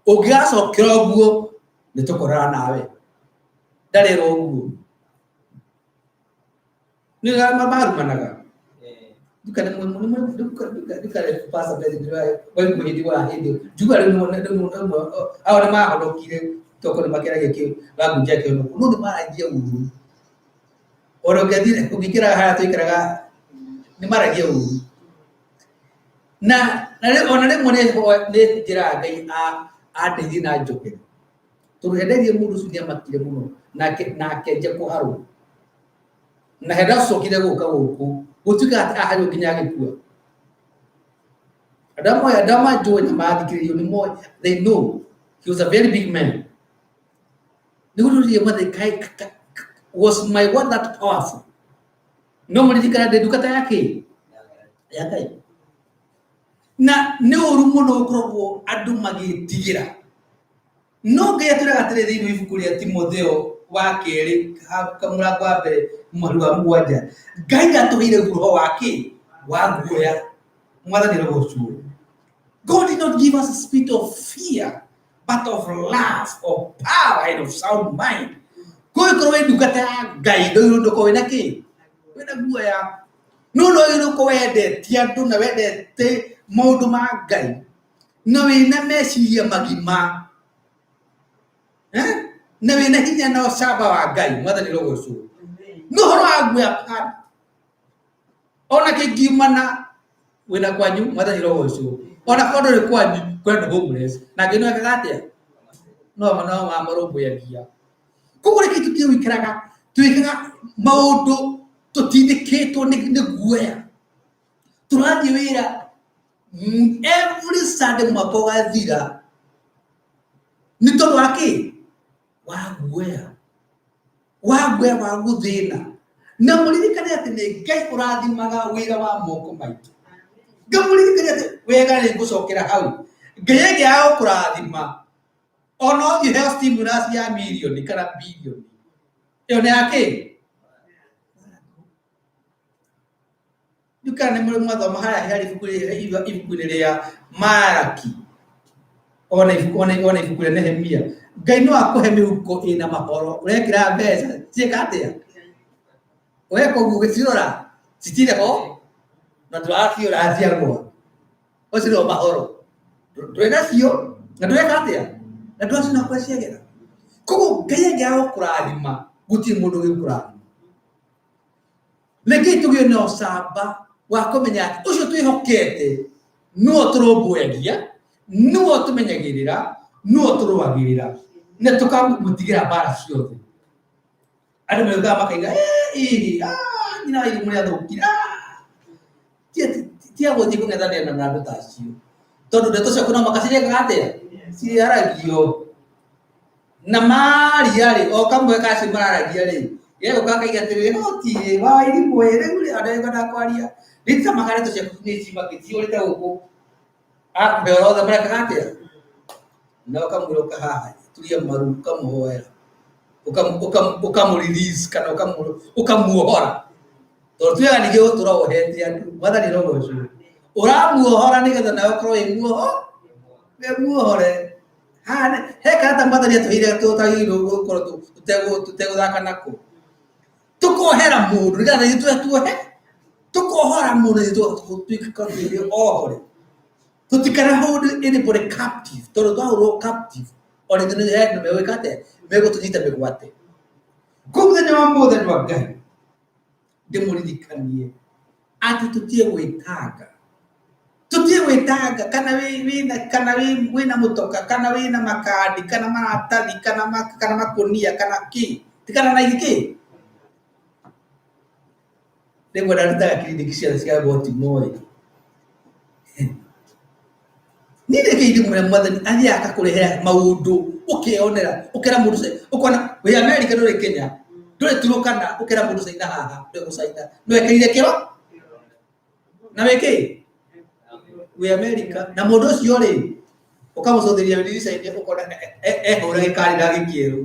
[SPEAKER 4] ũngĩgacokera ũguo nĩ tũkorana nawe ndarĩra ũguo nĩ marumanaga njuga rĩu ao nĩ mahonokire toko nĩ makĩaragia language ya kĩhonoko no nĩ maragia ũru ona ũngĩathire ũngĩkĩra harĩa tũikaraga nĩ maragia ũru na ona rĩmwe nĩ njĩraga Ngai andeithie na njohere tondũ henderie mũndũ ũcio nĩ amakire mũno nake nake nja kũharwo na henda acokire gũka gũkũ gũtuĩka atĩ aharirwo nginya agĩkua andũ amwe andũ amwe njũĩ na mathikĩrĩrio nĩ moĩ they know he was a very big man nĩguo ndũrire mothe was my word that powerful no mũririkana ndĩ ndungata ya kĩ ya Ngai na nĩ ũru mũno gũkoragwo andũ magĩtigĩra no Ngai atwĩraga atĩrĩ thĩinĩ wa ibuku rĩa Timotheo wa kerĩ mũrango wa mbere mũhari wa mũgwanja Ngai ndatũheire roho wa kĩ wa guoya mwathani arogocwo God did not give us a spirit of fear but of love of power and of sound mind kũngĩkorwo wĩ ndungata ya Ngai ndũgĩrĩirwo ndũkorwo wĩna kĩ wĩna guoya no no wagĩrĩirwo gũkorwo wendete andũ na wendete maũndũ ma Ngai na wĩna meciria magima eh? Na wĩna hinya na ũcamba wa Ngai mwathani rogocwo no ũhoro wa guoya pana ona kĩngiumana wĩna kwanyu mwathani rogocwo ona korwo ndũrĩ kwanyu kwĩ andũ homeless na Ngai no ekaga atĩa no no amarũmbũyagia koguo reke tũtige gũikaraga twĩkaga maũndũ tũtindĩkĩtwo nĩ guoya tũrathiĩ wĩra every Sunday mwaka ũgathira nĩ tondũ wa kĩ wa guoya wa guoya wa gũthĩna na mũririkane atĩ nĩ Ngai ũrathimaga wĩra wa moko maitũ ngamũririkane atĩ wega nĩ ngũcokera hau Ngai angĩaga gũkũrathima ona ũthiĩ heo stimulus ya mirioni kana bilioni ĩyo nĩ ya kĩ ndikana nĩ mũrĩ mwathoma harĩa harĩ ibuku-inĩ rĩa Maraki ona ibuku ona ona ibuku rĩa Nehemia Ngai no akũhe mĩhuko ĩna mahoro ũrekĩra mbeca ciĩka atĩa weka ũguo ũgĩcirora citirĩ ho na ndũraciũra ciagũa ũcio mahoro ndũrĩ nacio na ndũreka atĩa na ndũracina kũrĩa ciagera koguo Ngai angĩaga gũkũrathima gũtirĩ mũndũ ũngĩkũrathima reke tũgĩe na ũcamba wa kũmenya atĩ ũcio twĩhokete nĩwe tũrũmbũyagia nĩwe tũmenyagĩrĩra nĩwe tũrũagĩrĩra na tũkamũtigĩra mbara ciothe andũ meugaga makaiga "Eh, ah, nyina wa irimũ rĩathũkire ah." Ti a gũthiĩ kũng'ethanĩra na andũ ta acio tondũ ndeto ciaku no maka cirĩkaga atĩa ciaragio na maria rĩ o kamwe kacio mararagia rĩ gegũka akaiga atĩrĩrĩ hoti wa irimũ ĩ rĩu rĩ andũ endaga kwaria rita maka ndeto ciaku nĩ ciũrĩte gũkũ akũhe orothe marekaga atĩa na ũkamwĩra ũka haha turia maru ũkamũhoera ũkamũ release kana ũkamuohora tondũ tuyaga ningĩ gũtũra wohete andũ mwathani rogocwo ũramuohora nĩgetha nawe ũkorwo wĩ muoho wĩ muohore haha he karata mwathani atũheire tũtagĩrĩirwo gũkorwo tũtegũthaka nako tũkohera mũndũ nĩgetha ithuĩ tuohe tũkohora mũndũ ithuĩ tuĩke ohore tũtikana hold anybody captive tondũ twahũrwo captive ona ithuĩ nĩ he andũ megwĩka atĩa megũtũnyita mĩgwate koguo mũthenya wa mũthĩ andũ a Ngai ndĩmũririkanie atĩ tũtige gwĩtanga tũtige gwĩtanga kana wĩna kana wĩna mũtoka kana wĩna makandi kana maratathi kana kana makũnia kana kĩ tikana na kĩ rĩmwe ndarutaga kiriniki ciothe cia Baltimore niĩ rĩngĩ ndĩmwĩra mwathani athiaga akakũrehera maũndũ ũkeyonera ũkera mũndũ ũcio ũkona wĩ America ndũrĩ Kenya ndũrĩ Turkana ũkera mũndũ caina haha ndũrĩ gũcaina no ekĩrire kĩro na wĩ kĩ wĩ America na mũndũ ũcio rĩ Ũkamũcũthĩrĩria ndirica-inĩ ũkona ehũra gĩkarĩra gĩkĩerũ,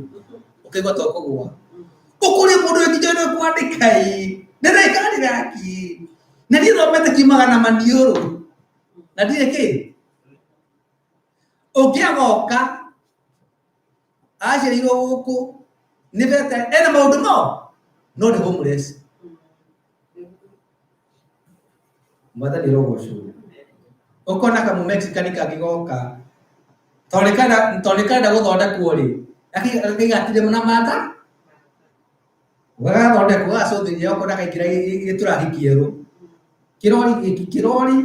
[SPEAKER 4] ũkaigua ta ũkũgũa. Ũkũrĩ mũndũ wĩ nginya nĩ kwandĩka ĩ, ndĩrekarĩra kĩ? Na niĩ thomete kiumaga na maniũrũ. Na ndirĩ kĩ? Ũngĩ agoka, aciarirwo gũkũ, nĩ beta, ena maũndũ no, no nĩ homeless. Mwathani arogocwo. Ũkona kamũ Mexican kangĩgoka, tondũ nĩ karenda gũthondekwo rĩ, gakaiga na mata, gagathondekwo gagacũthĩrĩria ũkona kaingĩra gĩtũrathi kĩerũ. Kĩrori gĩkĩ kĩrori,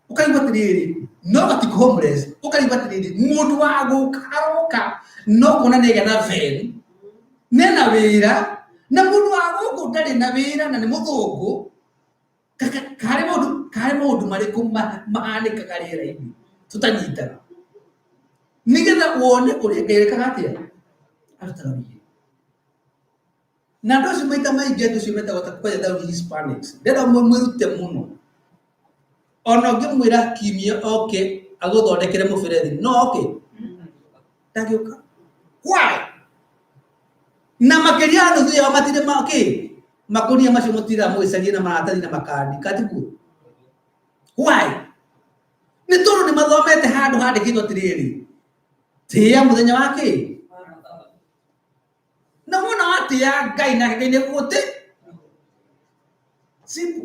[SPEAKER 4] ũkaigua atĩrĩrĩ, no gati homeless, ũkaigua atĩrĩrĩ, mũndũ wa gũka aroka, no kuona nĩ agĩa na van, nena wĩra, na mũndũ wa gũkũ ndarĩ na wĩra na nĩ mũthũngũ, karĩ maũndũ karĩ maũndũ marĩkũ mahanĩkaga rĩera-inĩ tũtanyitaga, nĩgetha wone ũrĩa Ngai ekaga atĩa, arutaga wĩra. Na andũ acio maita maingĩ andũ acio metagwo ta kwanja ta Hispanics, ndĩrenda mwĩrute mũno. Ona ũngĩmwĩra kiumia oke agũthondekere mũberethi, no oke? Ndangĩũka. Why? Na makĩria ya nuthu yao matirĩ ma kĩ? Makũnia macio mũtindaga mũgĩcaria na maratathi na makandi, katiguo? Why? Nĩ tondũ nĩ mathomete handũ handĩkĩtwo atĩrĩrĩ, tĩĩa mũthenya wa kĩ? Na wona watĩĩa Ngai nake Ngai nĩegũgũtĩ. Simple.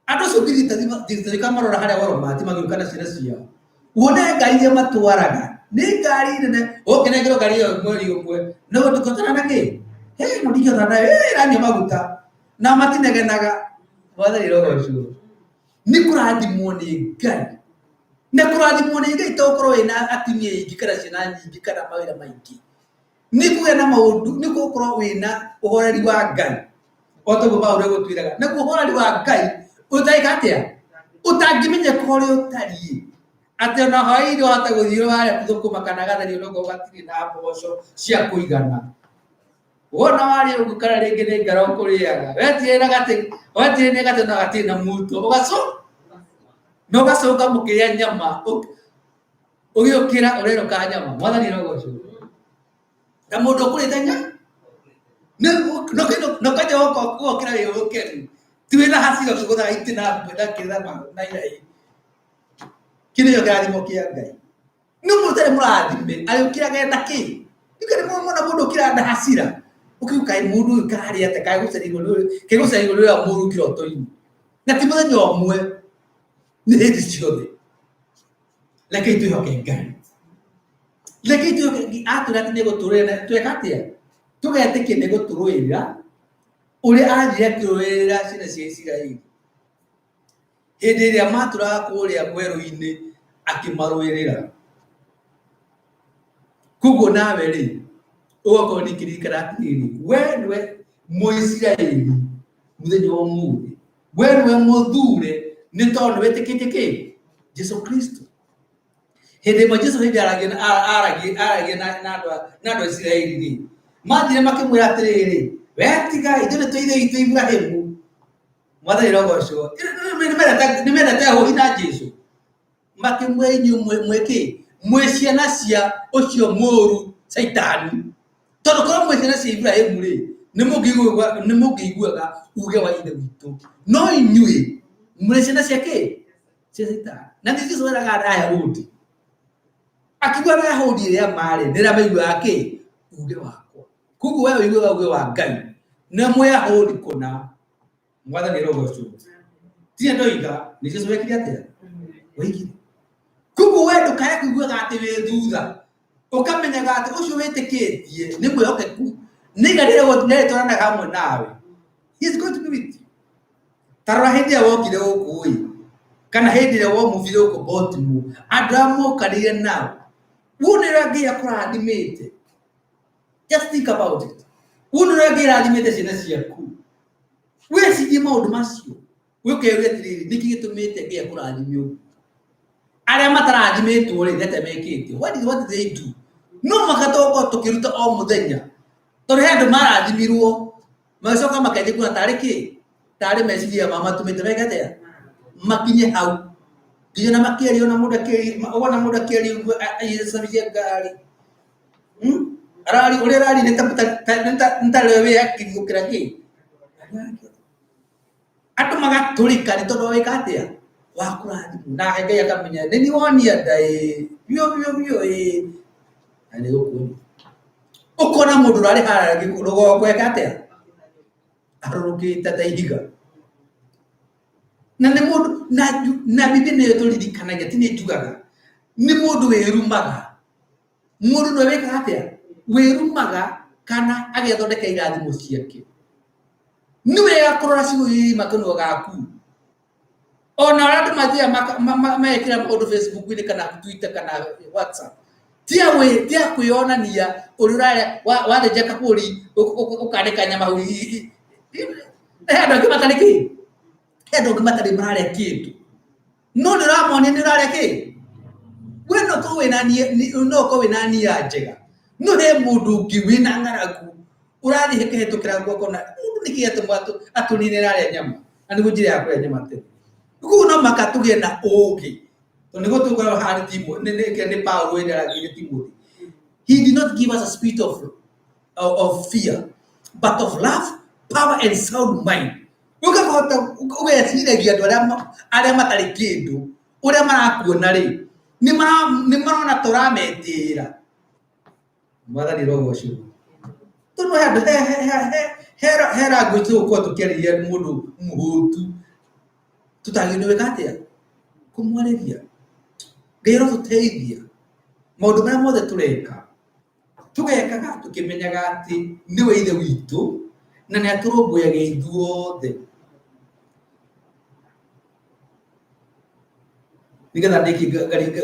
[SPEAKER 4] Andũ acio ũngĩthiĩ marora harĩa Walmart magĩũka na ciana ciao. Wone ngari iria matwaraga. Nĩ ngari nene. Ũkĩnengerwo ngari ĩyo mweri ũmwe. No ndũkĩhotana na kĩ? Hĩ, no ndingĩhotana nayo. Ĩ, ĩranyua maguta. Na matinegenaga. Mwathani arogocwo. Nĩ kũrathimwo nĩ Ngai. Na kũrathimwo nĩ Ngai to ũkorwo wĩna atumia aingĩ kana ciana nyingĩ kana mawĩra maingĩ. Nĩ kũgĩa na maũndũ, nĩ gũkorwo wĩna ũhoreri wa Ngai. O ta ũguo Paũlũ egũtwĩraga. Naguo ũhoreri wa Ngai ũtarĩka atĩa? Ũtangĩmenyeka ũrĩa ũtariĩ. Atĩ ona hwaĩ-inĩ wahota gũthiĩ warĩa thũkũma kana gatheri onokorwo gatirĩ na mboco cia kũigana. Wona warĩa ũguo kana rĩngĩ nĩ ngara ũkũrĩaga. Wetirĩ na gatĩ, wetirĩ nĩ gatĩ na gatirĩ na muto. Ũgacũ? Na ũgacũnga mũkĩrĩa nyama. Ũgĩũkĩra ũrerũka nyama. Mwathani arogocwo. Ta mũndũ ũkũrĩte nyama. No kanja wokĩra wĩ mũkenu. Ti wĩna hasira ũkĩgũthaga itĩ na na kĩrĩa na iraĩ. Kĩu nĩkĩo kĩrathimo kĩa Ngai. Nĩ mũndũ ũtarĩ mũrathime arĩũkĩraga ena kĩ? Nĩkĩo nĩ mũndũ ũkĩraga na hasira. Ũkiuga kaĩ mũndũ ũyũ karĩ atĩa kaĩ gũcereirwo nĩ kaĩ gũcereirwo nĩ ũrĩa mũru kĩroto-inĩ. Na ti mũthenya ũmwe, nĩ hĩndĩ ciothe. Rekei twĩhoke Ngai. Rekei twĩhoke Ngai atwĩra atĩ nĩ egũtũrũĩrĩra tweka atĩa? Tũgetĩkia nĩ egũtũrũĩrĩra ũrĩa athire akĩrũĩrĩra ciana cia Isiraeli. Hĩndĩ ĩrĩa matũraga kũrĩa werũ-inĩ akĩmarũĩrĩra. Koguo nawe rĩ, ũgakorwo ningĩ ririkana atĩrĩrĩ, we nĩwe Mũisiraeli mũthenya wa ũmũthĩ, we nĩwe mũthure nĩ tondũ nĩ wĩtĩkĩtie kĩ? Jesu Kristo. Hĩndĩ ĩmwe Jesu hĩndĩ aragia aragia na andũ a Isiraeli rĩ, mathire makĩmwĩra atĩrĩrĩ, we tiga ithuĩ nĩ tũĩ ithe witũ Iburahĩmu. Mwathani arogocwo. Nĩ mendete ahũri na Jesu. Makĩmwĩra inyuĩ mwĩ kĩ? Mwĩ ciana cia ũcio mũũru Caitani. Tondũ korwo mwĩ ciana cia Iburahĩmu rĩ, nĩ mũngĩiguaga uge wa ithe witũ. No inyuĩ mũrĩ ciana cia kĩ? Cia Caitani. Na nĩ Jesu eraga Ayahudi. Akiuga na Ayahudi ĩrĩa marĩ, nĩ arĩa maiguaga kĩ? Uge wakwa. Koguo we ũiguaga uge wa Ngai. Na Mũyahudi kũna. Mwathani arogocwo. Tiga ndoiga, nĩ Jesu wekire atĩa? Oigire. Koguo we ndũkae kũiguaga atĩ wĩ thutha. Ũkamenyaga atĩ ũcio wĩtĩkĩtie nĩ mwĩhokeku. Nĩ iga rĩrĩa hamwe nawe. He is going to be with you. Ta rora hĩndĩ ĩrĩa wokire gũkũ ĩ, kana hĩndĩ ĩrĩa womuvire gũkũ Baltimore, andũ arĩa mokanire nao, wone ũrĩa Ngai akũrathimĩte. Just think about it. Wone ũrĩa Ngai arathimĩte ciana ciaku. Wĩcirie maũndũ macio. Wĩkeyũrie atĩrĩrĩ, nĩkĩ gĩtũmĩte Ngai akũrathime ũguo? Arĩa matarathimĩtwo rĩ, nĩ atĩa mekĩte? What did they do? No mũhaka tũkorwo tũkĩruta o mũthenya. Tondũ he andũ marathimirwo, magĩcoka makenjia kuona tarĩ kĩ? Tarĩ meciria mao matũmĩte meke atĩa? Makinye hau. Nginya na makĩaria ona mũndũ akĩaria wona mũndũ akĩaria ũguo agĩcabithia ngari. Arari ũrĩa arari nĩ ta rĩwe wĩ hakiri gũkĩra kĩ. Andũ magatũrĩka nĩ tondũ wĩka atĩa? Wa kũrathimwo. Nake Ngai akamenya nĩ niĩ wonia nda ĩĩ biũ biũ biũ ĩĩ. Na nĩ gũkuonia. Ũkona mũndũ ũrarĩ harĩa rũgongo eka atĩa? Arũrũkĩte ta ihiga. Na nĩ mũndũ na na Bibilia nĩyo ĩtũririkanagia ti niĩ njugaga. Nĩ mũndũ wĩrumaga. Mũndũ nĩwe wĩkaga atĩa? Wĩrumaga kana agethondeka irathimo ciake. Nĩ wega kũrora ciugo iria irauma kanua gaku. Ona arĩa andũ mathiaga magekĩra maũndũ Facebook-inĩ kana Twitter kana WhatsApp. Ti a kwĩyonania ũrĩa ũrarĩa wathĩnja kabũri ũkanĩka nyama hau. He andũ angĩ matarĩ kĩ? He andũ angĩ matarĩ mararĩa kĩndũ. No nĩ ũramonia nĩ ũrarĩa kĩ? We no ũkorwo wĩna nia no ũkorwo wĩna nia njega, no he mũndũ ũngĩ wĩna ng'aragu ũrathiĩ kũhĩtũkĩra guoko akona mũndũ nĩkĩ gĩatũma atũnine ararĩa nyama na nĩguo njĩra ya kũrĩa nyama tene. Koguo no mũhaka tũgĩe na ũgĩ tondũ nĩguo tũkoragwo haha nĩ nĩ Paulo ĩraragĩria Timothy. He did not give us a spirit of fear but of love, power and sound mind. Ũkahota ũgeciragia andũ arĩa matarĩ kĩndũ ũrĩa marakuona rĩ nĩ marona ta ũrametĩĩra. Mwathani arogocwo. Tondũ he andũ he language tũgũkorwo tũkĩarĩria mũndũ mũhũtu tũtagĩrĩirwo nĩ gwĩka atĩa? Kũmwarĩria. Ngai arotũteithia maũndũ marĩa mothe tũreka tũgekaga tũkĩmenyaga atĩ nĩwe ithe witũ na nĩ atũrũmbũyagia ithuothe. Nĩgetha ndĩkie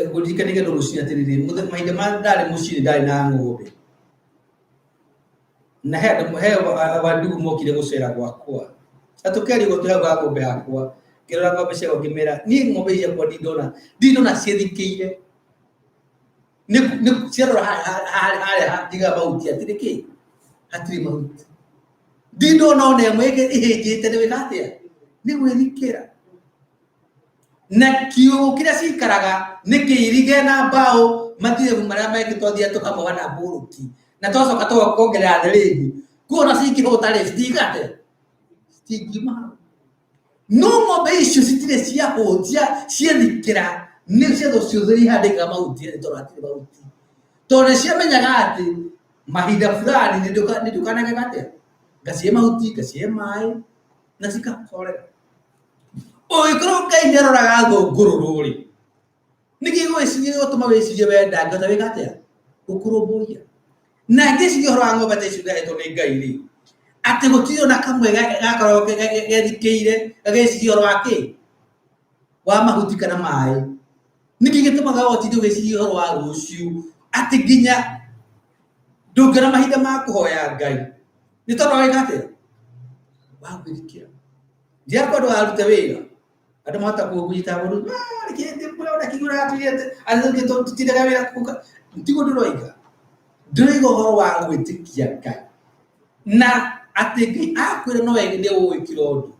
[SPEAKER 4] ngũririkanie kĩndũ rũcinĩ atĩrĩrĩ, mahinda marĩa ndarĩ mũciĩ nĩ ndarĩ na ng'ombe. Na he andũ he wandugu mokire gũcera gwakwa. Na tũkĩaria ũguo twĩ hau ha ng'ombe yakwa, ngĩrora ng'ombe ciakwa ngĩmera, niĩ ng'ombe ici ciakwa ndindona, ndindona ciĩthikĩire. Nĩ ciarora harĩa njigaga mahuti hatirĩ kĩ? Hatirĩ mahuti. Ndindona ona ĩmwe ĩhĩnjĩte nĩ gwĩka atĩa? Nĩ gwĩthikĩra. Na kiugũ kĩrĩa cikaraga nĩ kĩirige na mbaũ mathirebu marĩa mangĩ twathiaga tũkamoha na mbũrũti na twacoka tũkongerera thĩrĩngi. Koguo ona cingĩhũta rĩ citigate citingiuma hau. No ng'ombe icio citirĩ ciahũtia ciethikĩra nĩ cietho ciothe ihandĩkaga mahuti nĩ tondũ hatirĩ mahuti. Tondũ nĩ ciamenyaga atĩ mahinda fulani nĩ ndũkanageka atĩa ngacihe mahuti ngacihe maĩ na cikahorera. Ũngĩkorwo Ngai nĩ aroraga thũngũrũrũ rĩ, nĩkĩ gĩgũtũma wĩcirie we ndangĩhota gwĩka atĩa? Gũkũrũmbũiya. Na ngĩciria ũhoro wa ng'ombe ta icio ndahetwo nĩ Ngai rĩ, atĩ gũtirĩ ona kamwe gakoragwo gethikĩire gagĩciria ũhoro wa kĩ? Wa mahuti kana maĩ. Nĩkĩ gĩtũmaga ũtinde ũgĩciria ũhoro wa rũciũ atĩ nginya ndũngĩona mahinda ma kũhoya Ngai nĩ tondũ wa gwĩka atĩa? Wa gwĩthikĩra. Ndirakwa ndũkarute wĩra andũ mahota kũnyita mũndũ tũtindaga wĩra tiguo ndĩroiga ndĩroiga ũhoro wa gwĩtĩkia Ngai na atĩ Ngai akwĩra no nĩ ũgwĩkĩra ũndũ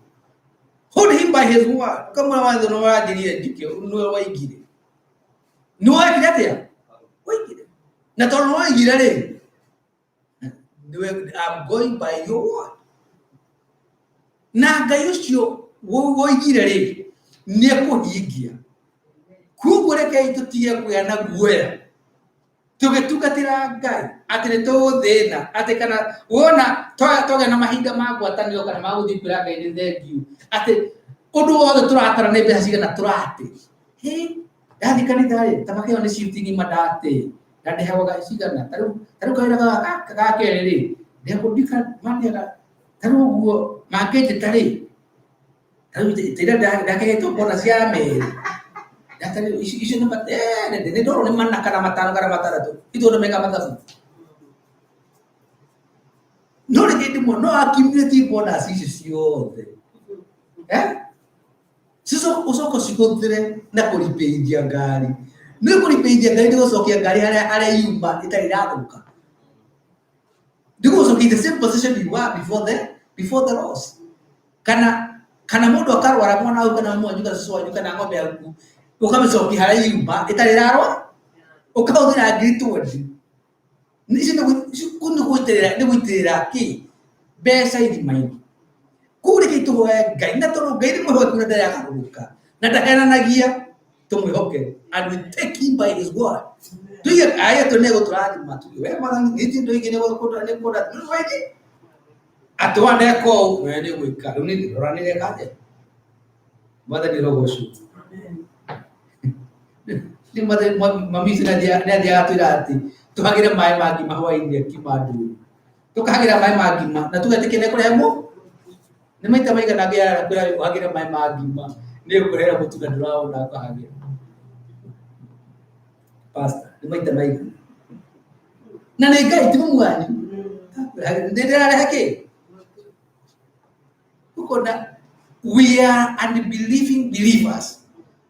[SPEAKER 4] hold him by his word kamwe watho nĩ wanjĩrire njĩke nĩwe waigire nĩ wekire atĩa waigire na tondũ nĩ waigire rĩ I'm going by your word. Na Ngai ũcio woigire rĩ, nĩ ekũhingia. Koguo rekei tũtige kũgĩa na guoya tũgĩtungatĩra Ngai atĩ nĩ tũgũthĩna atĩ kana wona twagĩa na mahinda ma ngwatanĩro kana ma gũthiĩ kwĩra Ngai nĩ thengiũ atĩ ũndũ wothe tũratara nĩ mbeca cigana tũrate. Hĩ, ndathiĩ kanitha rĩ, ta makĩo nĩ shift ng'ima ndate. Na ndĩhagwo cigana ta rĩu ta rĩu kawĩra gaka ga kerĩ rĩ ndĩhagwo ndika mandiaga ta rĩu ũguo mangĩnjĩta rĩ ta rĩu tĩra ndakehetwo kona cia merĩ ndata rĩu icio nĩ nĩ ndorwo nĩ mana kana matano kana matandatũ itũ nĩ meka mathabu no rĩngĩ ndĩmwe no accumulate bonus icio ciothe eh Ucoke ũcihũthĩre na kũripĩithia ngari. Nĩ kũripĩithia ngari nĩ gũcokia ngari harĩa harĩa yuma ĩtarĩ ĩrathũka. Nĩ gũcokia the same position you were before the loss. Kana kana mũndũ akarwara mwana waku kana mwanyu kana cũcũ wanyu kana ng'ombe yaku Ũkamĩcokia harĩa yuma ĩtarĩ ĩrarwa, ũkahũthĩra ngiri 20. Icio kũu nĩ gũitĩrĩra, nĩ gũitĩrĩra kĩ? Mbeca irima-inĩ. Kũu reke tũhoe Ngai, na tondũ Ngai nĩ mwĩhokeku na ndarĩ agarũrũka, na ndahenanagia, tũmwĩhoke and we take him by his word. Tuige aya tũ nĩ gũtũrathima, tuge we Mwathani gĩtĩ ndũige nĩ gũkũndora nĩ kũndora nĩ waigi. Atĩ waneka ũũ, we nĩ gwĩka. Rĩu nĩ ndĩrora nĩ reka atĩa. Mwathani rogocwo. Nĩ mami ũcio nĩ athiaga atwĩra atĩ tũhagĩre maĩ ma ngima hwaĩ-inĩ akima ndũru. Tũkahagĩra maĩ ma ngima na tũgetĩkia nĩ ekũrehe mũ. Nĩ maita maigana Ngai arakwĩra ũhagĩre maĩ ma ngima nĩ ũkũrehe mũtu na ndũrawona ũkahagĩra. Pastor, nĩ maita maigana. Na nĩ Ngai ti mũmu wanyu. Nĩ ndĩrarehe kĩ? Ũkona we are unbelieving believers.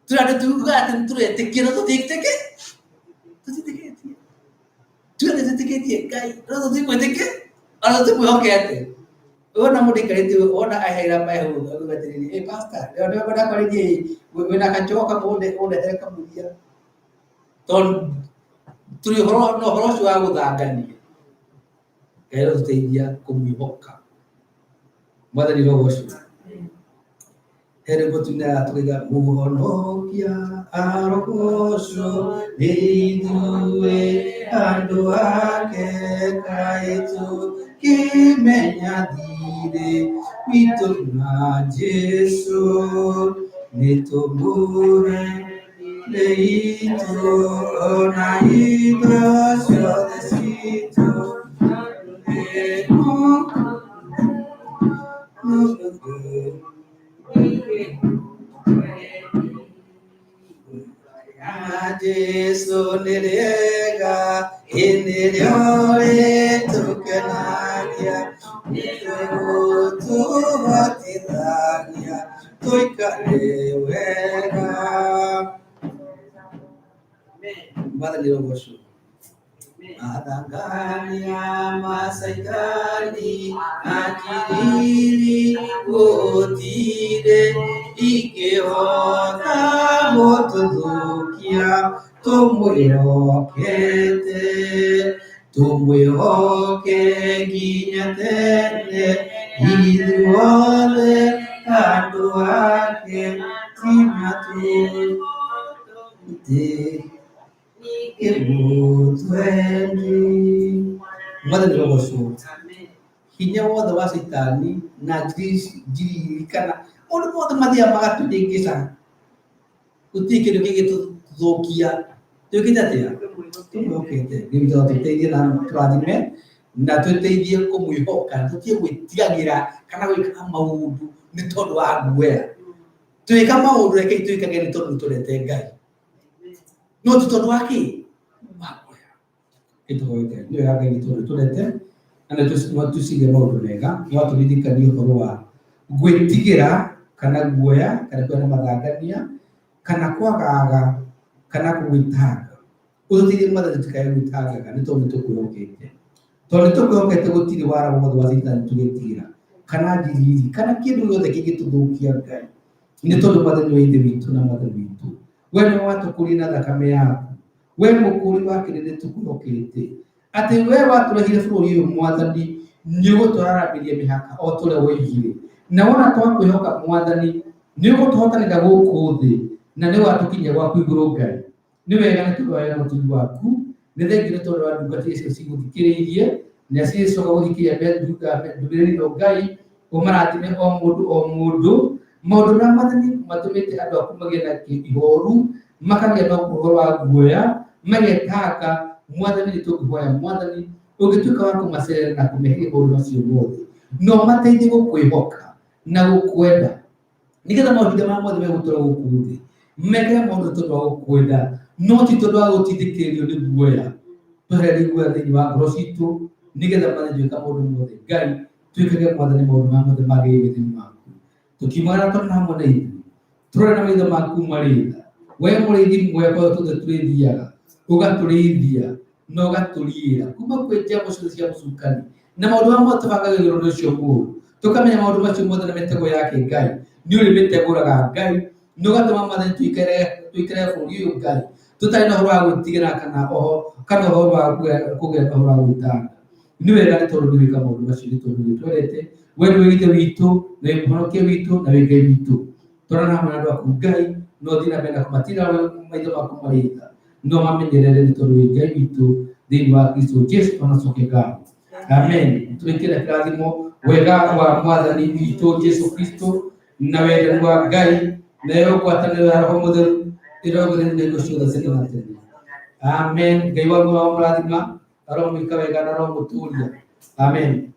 [SPEAKER 4] Tũrĩ andũ tugaga atĩ nĩ tũretĩkia no tũtiĩtĩkĩtie. Tũtiĩtĩkĩtie. Tuge nĩ twĩtĩkĩtie Ngai no tũtikwĩtĩkia ona tũtikwĩhokete. Wona mũndũ aikarĩte ũguo, wona aheira maĩ hau akauga atĩrĩrĩ, "Ĩ pastor, rĩo nĩwe ngwenda kwarĩria ĩ, wĩna gachoka ũndehere kamũria." Tondũ tũrĩ ũhoro na ũhoro ũcio wa gũthangania. Ngai arotũteithia kũmwĩhoka. Mwathani rogocwo. He rwĩmbo tuinaga tũkaiga mũhonokia arogocwo nĩ ithuĩ andũ ake kaĩ tũkĩmenya thirĩ witũ na Jesũ nĩ tũmũhe itũ ona indo ciothe citũ Jesu nĩ rĩega, ĩ nĩrĩo rĩtũkenagia, nĩrĩgũtũhotithagia tũikare wega. Mwathani rogocwo. Mathangania macaitani akiriri gũtirĩ ingĩhota gũtũthũkia tũmwĩhokete tũmwĩhoke nginya tene ithuothe andũ ake tiga tũtĩ Ĩmũtwendi. Mwathani rogocwo. Hinya wothe wa caitani na njiriri kana maũndũ mothe mathiaga magatũhĩngĩca. Gũtirĩ kĩndũ kĩngĩtũthũkia. Twĩkĩte atĩa? Tũmwĩhokete. Ngai witũ atũteithie na tũrathime na tũteithie kũmwĩhoka. Tũtige gwĩtigagĩra kana gwĩka maũndũ nĩ tondũ wa guoya. Twĩka maũndũ rekei twĩkage nĩ tondũ nĩ twendete Ngai. No ti tondũ wa kĩ? Wa guoya. Ĩtũhoe Ngai. Nĩ wega Ngai witũ nĩtũrete na nĩtũcirie maũndũ mega. Nĩwatũririkania ũhoro wa gwĩtigĩra kana guoya kana kũgĩa na mathangania kana kwagaga kana gwĩtanga. Ũtũteithie Mwathani tũtikae gwĩtangaga nĩ tondũ nĩtũkwĩhokete. Tondũ nĩtũkwĩhokete gũtirĩ wara wothe wa caitani tũgetigĩra kana njiriri kana kĩndũ gĩothe kĩngĩtũthũkia Ngai. Nĩ tondũ Mwathani wa Ithe witũ na Mwathani witũ, we nĩwe watũkũrire na thakame yaku. We mũkũri wa kĩrĩndĩ tũkwĩhokete. Atĩ we watũrehire bũrũri ũyũ Mwathani, nĩ ũgũtũraramĩria mĩhaka o ta ũrĩa woigire. Na wona twakwĩhoka Mwathani, nĩ ũgũtũhotanĩra gũkũ thĩ, na nĩ ũgatũkinyia gwaku igũrũ Ngai. Nĩ wega nĩ tondũ wa wega na ũtugi waku. Nĩ thengiũ nĩ tondũ wa ndungata icio cigũthikĩrĩirie, na cicoka gũthikĩrĩria ndũmĩrĩri ĩno Ngai, ũmarathime o mũndũ o mũndũ. Maũndũ marĩa Mwathani matũmĩte andũ aku magĩe na ihoru, makagĩa na ũhoro wa guoya, magetanga, Mwathani nĩ tũngĩhoya Mwathani, ũngĩtuĩka wa kũmacerera na kũmeheria maũndũ macio mothe, na ũmateithie gũkwĩhoka na gũkwenda nĩgetha mahinda marĩa mothe megũtũra gũkũ thĩ mekage maũndũ tondũ wa gũkwenda no ti tondũ wa gũtindĩkĩrĩrio nĩ guoya. Twehererie guoya thĩinĩ wa ngoro citũ nĩgetha Mwathani twĩka maũndũ mothe Ngai twĩkage Mwathani maũndũ marĩa mothe magĩrĩire thĩinĩ waku. Tũkiumagara tondũ hamwe na ithuĩ tũrore na maitho maku marĩ tha. We mũrĩithi mwega kũrĩa tuothe tũrĩthiaga ũgatũrĩithia na ũgatũriĩra kuma kwĩ njambo ciothe cia mũcukani na maũndũ marĩa mothe tũbangagĩrwo nĩ ũcio mũũru. Tũkamenya maũndũ macio mothe na mĩtego yake Ngai nĩ ũrĩmĩtegũraga Ngai Nĩ ũgatũma Mwathani tũikare tũikare bũrũri ũyũ Ngai tũtarĩ na ũhoro wa gwĩtigĩra kana oho kana ũhoro wa kũgĩa na ũhoro wa gwĩtanga. Nĩ wega nĩ tondũ nĩ wĩka maũndũ macio nĩ tondũ nĩ twendete we nĩ wĩ ithe witũ na wĩ mũhonokia witũ na wĩ Ngai witũ. Twarana hamwe na andũ aku Ngai no thiĩ na mbere na kũmatira maitho maku marĩ tha no mamenyerere nĩ tondũ wĩ Ngai witũ thĩinĩ wa Kristo Jesu onacoke ngatho. Amen. Twĩkĩre kĩrathimo wega wa Mwathani witũ Jesu Kristo na wendani wa Ngai nayo ngwatanĩro ya Roho Mũtheru ĩrongorerio na indo ciothe tene na tene. Amen. Ngai wa muoyo amũrathima, aromwĩka wega na aromũtũria. Amen.